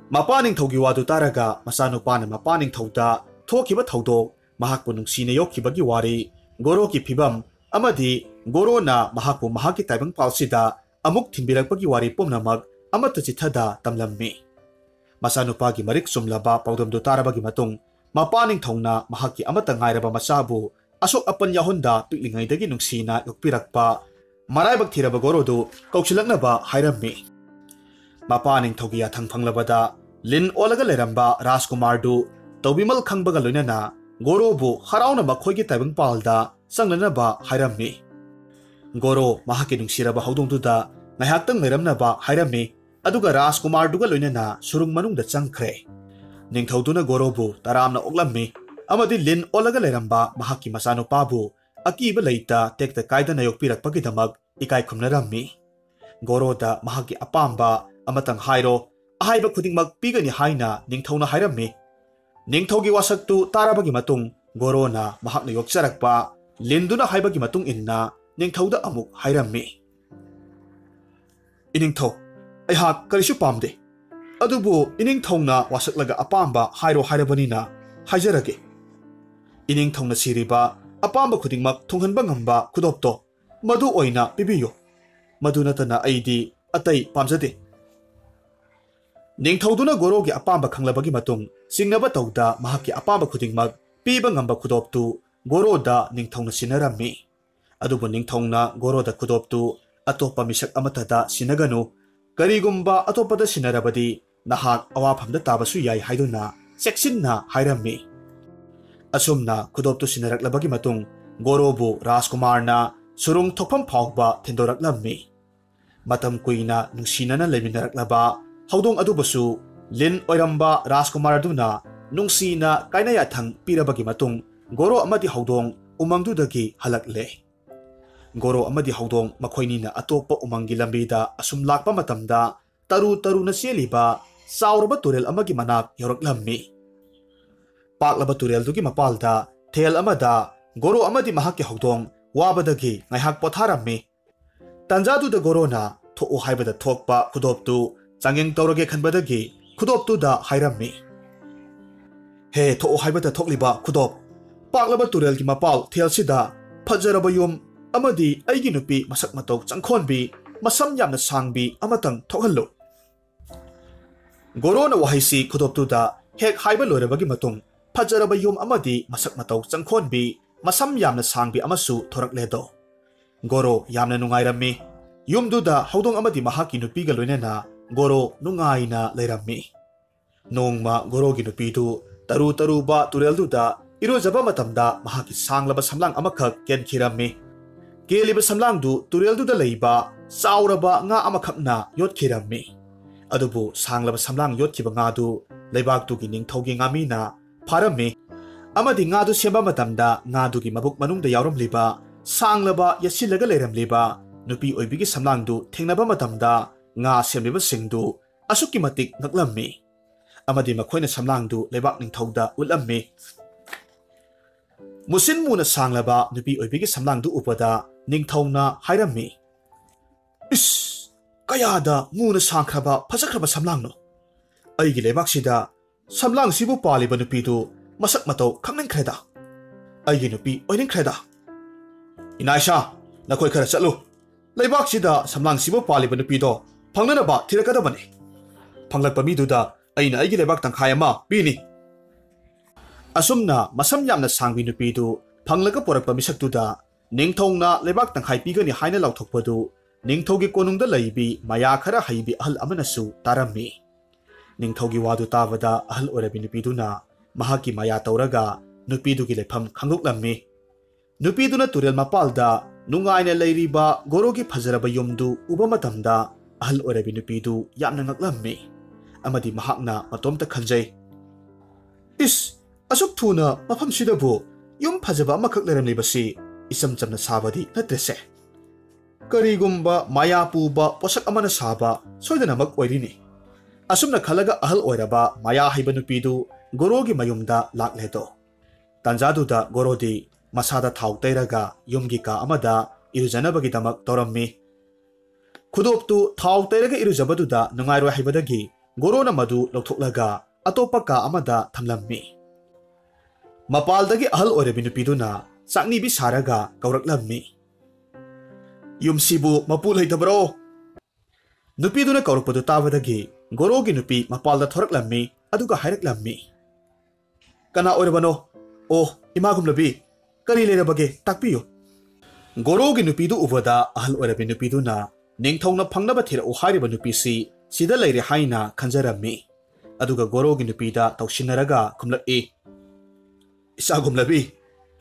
ꯃꯄꯥ ꯅꯤꯡꯊꯧꯒꯤ ꯋꯥꯗꯨ ꯇꯥꯔꯒ ꯃꯆꯥꯅꯨꯄꯥꯅ ꯃꯄꯥ ꯅꯤꯡꯊꯧꯗ ꯊꯣꯛꯈꯤꯕ ꯊꯧꯗꯣꯛ, ꯃꯍꯥꯛꯄꯨ ꯅꯨꯡꯁꯤꯅ ꯌꯣꯛꯈꯤꯕꯒꯤ ꯋꯥꯔꯤ, ꯒꯣꯔꯣꯒꯤ ꯐꯤꯕꯝ ꯑꯃꯗꯤ ꯒꯣꯔꯣꯅ ꯃꯍꯥꯛꯄꯨ ꯃꯍꯥꯛꯀꯤ ꯇꯥꯏꯕꯪꯄꯥꯜꯁꯤꯗ ꯑꯃꯨꯛ ꯊꯤꯟꯕꯤꯔꯛꯄꯒꯤ ꯋꯥꯔꯤ ꯄꯨꯝꯅꯃꯛ ꯑꯃꯠꯇ ꯆꯤꯊꯗ ꯇꯝꯂꯝꯃꯤ꯫ ꯃꯆꯥꯅꯨꯄꯥꯒꯤ ꯃꯔꯤꯛ ꯆꯨꯝꯂꯕ ꯄꯥꯎꯗꯝꯗꯨ ꯇꯥꯔꯕꯒꯤ ꯃꯇꯨꯡ, ꯃꯄꯥ ꯅꯤꯡꯊꯧꯅ ꯃꯍꯥꯛꯀꯤ ꯑꯃꯠꯇ ꯉꯥꯏꯔꯕ ꯃꯆꯥꯕꯨ ꯑꯁꯣꯛ ꯑꯄꯟ ꯌꯥꯎꯍꯟꯗ ꯄꯤꯛꯂꯤꯉꯩꯗꯒꯤ ꯅꯨꯡꯁꯤꯅ ꯌꯣꯛꯄꯤꯔꯛꯄ ꯃꯔꯥꯏꯕꯛ ꯊꯤꯔꯕ ꯒꯣꯔꯣꯗꯨ ꯀꯧꯁꯤꯜꯂꯛꯅꯕ ꯍꯥꯏꯔꯝꯃꯤ꯫ ꯃꯄꯥ ꯅꯤꯡꯊꯧꯒꯤ ꯌꯥꯊꯪ ꯐꯪꯂꯕꯗ ꯂꯤꯟ ꯑꯣꯜꯂꯒ ꯂꯩꯔꯝꯕ ꯔꯥꯖꯀꯨꯃꯥꯔꯗꯨ ꯇꯧꯕꯤꯃꯜ ꯈꯪꯕꯒ ꯂꯣꯏꯅꯅ ꯒꯣꯔꯣꯕꯨ ꯍꯔꯥꯎꯅ ꯃꯈꯣꯏꯒꯤ ꯇꯥꯏꯕꯪꯄꯥꯜꯗ ꯆꯪꯅꯅꯕ ꯍꯥꯏꯔꯝꯃꯤ꯫ ꯒꯣꯔꯣ ꯃꯍꯥꯛꯀꯤ ꯅꯨꯡꯁꯤꯔꯕ ꯍꯧꯗꯣꯡꯗꯨꯗ ꯉꯥꯏꯍꯥꯛꯇꯪ ꯂꯩꯔꯝꯅꯕ ꯍꯥꯏꯔꯝꯃꯤ, ꯑꯗꯨꯒ ꯔꯥꯖꯀꯨꯃꯥꯔꯗꯨꯒ ꯂꯣꯏꯅꯅ ꯁꯨꯔꯨꯡ ꯃꯅꯨꯡꯗ ꯆꯪꯈ꯭ꯔꯦ꯫ ꯅꯤꯡꯊꯧꯗꯨꯅ ꯒꯣꯔꯣꯕꯨ ꯇꯔꯥꯝꯅ ꯑꯣꯛꯂꯝꯃꯤ ꯑꯃꯗꯤ ꯂꯤꯟ ꯑꯣꯜꯂꯒ ꯂꯩꯔꯝꯕ ꯃꯍꯥꯛꯀꯤ ꯃꯆꯥꯅꯨꯄꯥꯕꯨ ꯑꯀꯤꯕ ꯂꯩꯇ ꯇꯦꯛꯇ ꯀꯥꯏꯗꯅ ꯌꯣꯛꯄꯤꯔꯛꯄꯒꯤꯗꯃꯛ ꯏꯀꯥꯏ ꯈꯨꯝꯅꯔꯝꯃꯤ꯫ ꯒꯣꯔꯣꯗ ꯃꯍꯥꯛꯀꯤ ꯑꯄꯥꯝꯕ ꯑꯃꯇꯪ ꯍꯥꯏꯔꯣ, ꯑꯍꯥꯏꯕ ꯈꯨꯗꯤꯡꯃꯛ ꯄꯤꯒꯅꯤ ꯍꯥꯏꯅ ꯅꯤꯡꯊꯧꯅ ꯍꯥꯏꯔꯝꯃꯤ꯫ ꯅꯤꯡꯊꯧꯒꯤ ꯋꯥꯁꯛꯇꯨ ꯇꯥꯔꯕꯒꯤ ꯃꯇꯨꯡ ꯒꯣꯔꯣꯅ ꯃꯍꯥꯛꯅ ꯌꯣꯛꯆꯔꯛꯄ ꯂꯤꯟꯗꯨꯅ ꯍꯥꯏꯕꯒꯤ ꯃꯇꯨꯡ ꯏꯟꯅ ꯅꯤꯡꯊꯧꯗ ꯑꯃꯨꯛ ꯍꯥꯏꯔꯝꯃꯤ, "ꯏꯅꯤꯡꯊꯧ, ꯑꯩꯍꯥꯛ ꯀꯔꯤꯁꯨ ꯄꯥꯝꯗꯦ, ꯑꯗꯨꯕꯨ ꯏꯅꯤꯡꯊꯧꯅ ꯋꯥꯁꯛꯂꯒ ꯑꯄꯥꯝꯕ ꯍꯥꯏꯔꯣ ꯍꯥꯏꯔꯕꯅꯤꯅ ꯍꯥꯏꯖꯔꯒꯦ꯫ ꯏꯅꯤꯡꯊꯧꯅ ꯁꯤꯔꯤꯕ ꯑꯄꯥꯝꯕ ꯈꯨꯗꯤꯡꯃꯛ ꯊꯨꯡꯍꯟꯕ ꯉꯝꯕ ꯈꯨꯗꯣꯞꯇꯣ ꯃꯗꯨ ꯑꯣꯏꯅ ꯄꯤꯕꯤꯌꯨ꯫ ꯃꯗꯨ ꯅꯠꯇꯅ ꯑꯩꯗꯤ ꯑꯇꯩ ꯄꯥꯝꯖꯗꯦ꯫" ꯅꯤꯡꯊꯧꯗꯨꯅ ꯒꯣꯔꯣꯒꯤ ꯑꯄꯥꯝꯕ ꯈꯪꯂꯕꯒꯤ ꯃꯇꯨꯡ, ꯆꯤꯡꯅꯕ ꯇꯧꯗ ꯃꯍꯥꯛꯀꯤ ꯑꯄꯥꯝꯕ ꯈꯨꯗꯤꯡꯃꯛ ꯄꯤꯕ ꯉꯝꯕ ꯈꯨꯗꯣꯞꯇꯨ ꯒꯣꯔꯣꯗ ꯅꯤꯡꯊꯧꯅ ꯁꯤꯟꯅꯔꯝꯃꯤ꯫ ꯑꯗꯨꯕꯨ ꯅꯤꯡꯊꯧꯅ ꯒꯣꯔꯣꯗ ꯈꯨꯗꯣꯞꯇꯨ ꯑꯇꯣꯞꯄ ꯃꯤꯁꯛ ꯑꯃꯠꯇꯗ ꯁꯤꯟꯅꯒꯅꯨ, ꯀꯔꯤꯒꯨꯝꯕ ꯑꯇꯣꯞꯄꯗ ꯁꯤꯟꯅꯔꯕꯗꯤ ꯅꯍꯥꯛ ꯑꯋꯥꯐꯝꯗ ꯇꯥꯕꯁꯨ ꯌꯥꯏ ꯍꯥꯏꯗꯨꯅ ꯆꯦꯛꯁꯤꯟꯅ ꯍꯥꯏꯔꯝꯃꯤ꯫ ꯑꯁꯨꯝꯅ ꯈꯨꯗꯣꯞꯇꯨ ꯁꯤꯟꯅꯔꯛꯂꯕꯒꯤ ꯃꯇꯨꯡ ꯒꯣꯔꯣꯕꯨ ꯔꯥꯖꯀꯨꯃꯥꯔꯅ ꯁꯨꯔꯨꯡ ꯊꯣꯛꯐꯝ ꯐꯥꯎꯕ ꯊꯤꯟꯗꯣꯔꯛꯂꯝꯃꯤ꯫ ꯃꯇꯝ ꯀꯨꯏꯅ ꯅꯨꯡꯁꯤꯅꯅ ꯂꯩꯃꯤꯟꯅꯔꯛꯂꯕ ꯍꯧꯗꯣꯡ ꯑꯗꯨꯕꯨꯁꯨ ꯂꯤꯟ ꯑꯣꯏꯔꯝꯕ ꯔꯥꯖꯀꯨꯃꯥꯔ ꯑꯗꯨꯅ ꯅꯨꯡꯁꯤꯅ ꯀꯥꯏꯅ ꯌꯥꯊꯪ ꯄꯤꯔꯕꯒꯤ ꯃꯇꯨꯡ ꯒꯣꯔꯣ ꯑꯃꯗꯤ ꯍꯧꯗꯣꯡ ꯎꯃꯪꯗꯨꯗꯒꯤ ꯍꯜꯂꯛꯂꯦ꯫ ꯒꯣꯔꯣ ꯑꯃꯗꯤ ꯍꯧꯗꯣꯡ ꯃꯈꯣꯏꯅꯤꯅ ꯑꯇꯣꯞꯄ ꯎꯃꯪꯒꯤ ꯂꯝꯕꯤꯗ ꯑꯁꯨꯝ ꯂꯥꯛꯄ ꯃꯇꯝꯗ ꯇꯔꯨ ꯇꯔꯨꯅ ꯆꯦꯜꯂꯤꯕ ꯆꯥꯎꯔꯕ ꯇꯨꯔꯦꯜ ꯑꯃꯒꯤ ꯃꯅꯥꯛ ꯌꯧꯔꯛꯂꯝꯃꯤ꯫ ꯄꯥꯛꯂꯕ ꯇꯨꯔꯦꯜꯗꯨꯒꯤ ꯃꯄꯥꯜꯗ ꯊꯦꯜ ꯑꯃꯗ ꯒꯣꯔꯣ ꯑꯃꯗꯤ ꯃꯍꯥꯛꯀꯤ ꯍꯧꯗꯣꯡ ꯋꯥꯕꯗꯒꯤ ꯉꯥꯏꯍꯥꯛ ꯄꯣꯊꯥꯔꯝꯃꯤ꯫ ꯇꯥꯟꯖꯥꯗꯨꯗ ꯒꯣꯔꯣꯅ ꯊꯣꯛꯎ ꯍꯥꯏꯕꯗ ꯊꯣꯛꯄ ꯈꯨꯗꯣꯞꯇꯨ ꯆꯥꯡꯌꯦꯡ ꯇꯧꯔꯒꯦ ꯈꯟꯕꯗꯒꯤ ꯈꯨꯗꯣꯞꯇꯨꯗ ꯍꯥꯏꯔꯝꯃꯤ, "ꯍꯦ, ꯊꯣꯛꯎ ꯍꯥꯏꯕꯗ ꯊꯣꯛꯂꯤꯕ ꯈꯨꯗꯣꯞ, ꯄꯥꯛꯂꯕ ꯇꯨꯔꯦꯜꯒꯤ ꯃꯄꯥꯜ ꯊꯦꯜꯁꯤꯗ ꯐꯖꯔꯕ ꯌꯨꯝ ꯑꯃꯗꯤ ꯑꯩꯒꯤ ꯅꯨꯄꯤ ꯃꯁꯛ ꯃꯇꯧ ꯆꯪꯈꯣꯟꯕꯤ, ꯃꯁꯝ ꯌꯥꯝꯅ ꯁꯥꯡꯕꯤ ꯑꯃꯇꯪ ꯊꯣꯛꯍꯜꯂꯨ꯫" ꯒꯣꯔꯣꯅ ꯋꯥꯍꯩꯁꯤ ꯈꯨꯗꯣꯞꯇꯨꯗ ꯍꯦꯛ ꯍꯥꯏꯕ ꯂꯣꯏꯔꯕꯒꯤ ꯃꯇꯨꯡ ꯐꯖꯔꯕ ꯌꯨꯝ ꯑꯃꯗꯤ ꯃꯁꯛ ꯃꯇꯧ ꯆꯪꯈꯣꯟꯕꯤ, ꯃꯁꯝ ꯌꯥꯝꯅ ꯁꯥꯡꯕꯤ ꯑꯃꯁꯨ ꯊꯣꯔꯛꯂꯦꯗꯣ꯫ ꯒꯣꯔꯣ ꯌꯥꯝꯅ ꯅꯨꯡꯉꯥꯏꯔꯝꯃꯤ꯫ ꯌꯨꯝꯗꯨꯗ ꯍꯧꯗꯣꯡ ꯑꯃꯗꯤ ꯃꯍꯥꯛꯀꯤ ꯅꯨꯄꯤꯒ ꯂꯣꯏꯅꯅ ꯒꯣꯔꯣ ꯅꯨꯡꯉꯥꯏꯅ ꯂꯩꯔꯝꯃꯤ꯫ ꯅꯣꯡꯃ ꯒꯣꯔꯣꯒꯤ ꯅꯨꯄꯤꯗꯨ ꯇꯔꯨ ꯇꯔꯨꯕ ꯇꯨꯔꯦꯜꯗꯨꯗ ꯏꯔꯨꯖꯕ ꯃꯇꯝꯗ ꯃꯍꯥꯛꯀꯤ ꯁꯥꯡꯂꯕ ꯁꯝꯂꯥꯡ ꯑꯃꯈꯛ ꯀꯦꯟꯈꯤꯔꯝꯃꯤ꯫ ꯀꯦꯜꯂꯤꯕ ꯁꯝꯂꯥꯡꯗꯨ ꯇꯨꯔꯦꯜꯗꯨꯗ ꯂꯩꯕ ꯆꯥꯎꯔꯕ ꯉꯥ ꯑꯃꯈꯛꯅ ꯌꯣꯠꯈꯤꯔꯝꯃꯤ꯫ ꯑꯗꯨꯕꯨ ꯁꯥꯡꯂꯕ ꯁꯝꯂꯥꯡ ꯌꯣꯠꯈꯤꯕ ꯉꯥꯗꯨ ꯂꯩꯕꯥꯛꯇꯨꯒꯤ ꯅꯤꯡꯊꯧꯒꯤ ꯉꯥꯃꯤꯅ ꯐꯥꯔꯝꯃꯤ꯫ ꯑꯃꯗꯤ ꯉꯥꯗꯨ ꯁꯦꯝꯕ ꯃꯇꯝꯗ ꯉꯥꯗꯨꯒꯤ ꯃꯕꯨꯛ ꯃꯅꯨꯡꯗ ꯌꯥꯎꯔꯝꯂꯤꯕ ꯁꯥꯡꯂꯕ ꯌꯦꯠꯁꯤꯜꯂꯒ ꯂꯩꯔꯝꯂꯤꯕ ꯅꯨꯄꯤ ꯑꯣꯏꯕꯤꯒꯤ ꯁꯝꯂꯥꯡꯗꯨ ꯊꯦꯡꯅꯕ ꯃꯇꯝꯗ ꯉꯥ ꯁꯦꯝꯂꯤꯕꯁꯤꯡꯗꯨ ꯑꯁꯨꯛꯀꯤ ꯃꯇꯤꯛ ꯉꯛꯂꯝꯃꯤ꯫ ꯑꯃꯗꯤ ꯃꯈꯣꯏꯅ ꯁꯝꯂꯥꯡꯗꯨ ꯂꯩꯕꯥꯛ ꯅꯤꯡꯊꯧꯗ ꯎꯠꯂꯝꯃꯤ꯫ ꯃꯨꯁꯤꯟ ꯃꯨꯅ ꯁꯥꯡꯂꯕ ꯅꯨꯄꯤ ꯑꯣꯏꯕꯤꯒꯤ ꯁꯝꯂꯥꯡꯗꯨ ꯎꯕꯗ ꯅꯤꯡꯊꯧꯅ ꯍꯥꯏꯔꯝꯃꯤ, "ꯏꯁ, ꯀꯌꯥꯗ ꯃꯨꯅ ꯁꯥꯡꯈ꯭ꯔꯕ ꯐꯖꯈ꯭ꯔꯕ ꯁꯝꯂꯥꯡꯅꯣ! ꯑꯩꯒꯤ ꯂꯩꯕꯥꯛꯁꯤꯗ ꯁꯝꯂꯥꯡꯁꯤꯕꯨ ꯄꯥꯜꯂꯤꯕ ꯅꯨꯄꯤꯗꯨ ꯃꯁꯛ ꯃꯇꯧ ꯈꯪꯅꯤꯡꯈ꯭ꯔꯦꯗ꯫ ꯑꯩꯒꯤ ꯅꯨꯄꯤ ꯑꯣꯏꯅꯤꯡꯈ꯭ꯔꯦꯗ꯫ ꯏꯅꯥꯏꯁꯥ, ꯅꯈꯣꯏ ꯈꯔ ꯆꯠꯂꯨ꯫ ꯂꯩꯕꯥꯛꯁꯤꯗ ꯁꯝꯂꯥꯡꯁꯤꯕꯨ ꯄꯥꯜꯂꯤꯕ ꯅꯨꯄꯤꯗꯣ ꯐꯪꯅꯅꯕ ꯊꯤꯔꯛꯀꯗꯕꯅꯤ꯫ ꯐꯪꯂꯛꯄ ꯃꯤꯗꯨꯗ ꯑꯩꯅ ꯑꯩꯒꯤ ꯂꯩꯕꯥꯛ ꯇꯪꯈꯥꯏ ꯑꯃ ꯄꯤꯅꯤ꯫" ꯑꯁꯨꯝꯅ ꯃꯁꯝ ꯌꯥꯝꯅ ꯁꯥꯡꯕꯤ ꯅꯨꯄꯤꯗꯨ ꯐꯪꯂꯒ ꯄꯨꯔꯛꯄ ꯃꯤꯁꯛꯇꯨꯗ ꯅꯤꯡꯊꯧꯅ ꯂꯩꯕꯥꯛ ꯇꯪꯈꯥꯏ ꯄꯤꯒꯅꯤ ꯍꯥꯏꯅ ꯂꯥꯎꯊꯣꯛꯄꯗꯨ ꯅꯤꯡꯊꯧꯒꯤ ꯀꯣꯅꯨꯡꯗ ꯂꯩꯕꯤ ꯃꯌꯥ ꯈꯔ ꯍꯩꯕꯤ ꯑꯍꯜ ꯑꯃꯅꯁꯨ ꯇꯥꯔꯝꯃꯤ꯫ ꯅꯤꯡꯊꯧꯒꯤ ꯋꯥꯗꯨ ꯇꯥꯕꯗ ꯑꯍꯜ ꯑꯣꯏꯔꯕꯤ ꯅꯨꯄꯤꯗꯨꯅ ꯃꯍꯥꯛꯀꯤ ꯃꯌꯥ ꯇꯧꯔꯒ ꯅꯨꯄꯤꯗꯨꯒꯤ ꯂꯩꯐꯝ ꯈꯪꯗꯣꯛꯂꯝꯃꯤ꯫ ꯅꯨꯄꯤꯗꯨꯅ ꯇꯨꯔꯦꯜ ꯃꯄꯥꯜꯗ ꯅꯨꯡꯉꯥꯏꯅ ꯂꯩꯔꯤꯕ ꯒꯣꯔꯣꯒꯤ ꯐꯖꯔꯕ ꯌꯨꯝꯗꯨ ꯎꯕ ꯃꯇꯝꯗ ꯑꯍꯜ ꯑꯣꯏꯔꯕꯤ ꯅꯨꯄꯤꯗꯨ ꯌꯥꯝꯅ ꯉꯛꯂꯝꯃꯤ꯫ ꯑꯃꯗꯤ ꯃꯍꯥꯛꯅ ꯃꯇꯣꯝꯇ ꯈꯟꯖꯩ, "ꯏꯁ, ꯑꯁꯨꯛ ꯊꯨꯅ ꯃꯐꯝꯁꯤꯗꯕꯨ ꯌꯨꯝ ꯐꯖꯕ ꯑꯃꯈꯛ ꯂꯩꯔꯝꯂꯤꯕꯁꯤ ꯏꯆꯝ ꯆꯝꯅ ꯁꯥꯕꯗꯤ ꯅꯠꯇ꯭ꯔꯦꯁꯦ꯫ ꯀꯔꯤꯒꯨꯝꯕ ꯃꯌꯥ ꯄꯨꯕ ꯄꯣꯠꯁꯛ ꯑꯃꯅ ꯁꯥꯕ ꯁꯣꯏꯗꯅꯃꯛ ꯑꯣꯏꯔꯤꯅꯤ"꯫ ꯑꯁꯨꯝꯅ ꯈꯜꯂꯒ ꯑꯍꯜ ꯑꯣꯏꯔꯕ ꯃꯌꯥ ꯍꯩꯕ ꯅꯨꯄꯤꯗꯨ ꯒꯣꯔꯣꯒꯤ ꯃꯌꯨꯝꯗ ꯂꯥꯛꯂꯦꯗꯣ꯫ ꯇꯥꯟꯖꯥꯗꯨꯗ ꯒꯣꯔꯣꯗꯤ ꯃꯁꯥꯗ ꯊꯥꯎ ꯇꯩꯔꯒ ꯌꯨꯝꯒꯤ ꯀꯥ ꯑꯃꯗ ꯏꯔꯨꯖꯅꯕꯒꯤꯗꯃꯛ ꯇꯧꯔꯝꯃꯤ꯫ ꯈꯨꯗꯣꯞꯇꯨ ꯊꯥꯎ ꯇꯩꯔꯒ ꯏꯔꯨꯖꯕꯗꯨꯗ ꯅꯨꯡꯉꯥꯏꯔꯣꯏ ꯍꯥꯏꯕꯗꯒꯤ ꯒꯣꯔꯣꯅ ꯃꯗꯨ ꯂꯧꯊꯣꯛꯂꯒ ꯑꯇꯣꯞꯄ ꯀꯥ ꯑꯃꯗ ꯊꯝꯂꯝꯃꯤ꯫ ꯃꯄꯥꯜꯗꯒꯤ ꯑꯍꯜ ꯑꯣꯏꯔꯕꯤ ꯅꯨꯄꯤꯗꯨꯅ ꯆꯥꯛꯅꯤꯕꯤ ꯁꯥꯔꯒ ꯀꯧꯔꯛꯂꯝꯃꯤ, "ꯌꯨꯝꯁꯤꯕꯨ ꯃꯄꯨ ꯂꯩꯇꯕ꯭ꯔꯣ?" ꯅꯨꯄꯤꯗꯨꯅ ꯀꯧꯔꯛꯄꯗꯨ ꯇꯥꯕꯗꯒꯤ ꯒꯣꯔꯣꯒꯤ ꯅꯨꯄꯤ ꯃꯄꯥꯜꯗ ꯊꯣꯔꯛꯂꯝꯃꯤ, ꯑꯗꯨꯒ ꯍꯥꯏꯔꯛꯂꯝꯃꯤ, "ꯀꯅꯥ ꯑꯣꯏꯔꯕꯅꯣ? ꯑꯣ, ꯏꯃꯥ ꯒꯨꯝꯂꯕꯤ, ꯀꯔꯤ ꯂꯩꯔꯕꯒꯦ? ꯇꯥꯛꯄꯤꯌꯨ"꯫ ꯒꯣꯔꯣꯒꯤ ꯅꯨꯄꯤꯗꯨ ꯎꯕꯗ ꯑꯍꯜ ꯑꯣꯏꯔꯕꯤ ꯅꯨꯄꯤꯗꯨꯅ, "ꯅꯤꯡꯊꯧꯅ ꯐꯪꯅꯕ ꯊꯤꯔꯛꯎ ꯍꯥꯏꯔꯤꯕ ꯅꯨꯄꯤꯁꯤ ꯁꯤꯗ ꯂꯩꯔꯦ" ꯍꯥꯏꯅ ꯈꯟꯖꯔꯝꯃꯤ꯫ ꯑꯗꯨꯒ ꯒꯣꯔꯣꯒꯤ ꯅꯨꯄꯤꯗ ꯇꯧꯁꯤꯟꯅꯔꯒ ꯈꯨꯝꯂꯛꯏ, "ꯏꯆꯥꯒꯨꯝꯂꯕꯤ,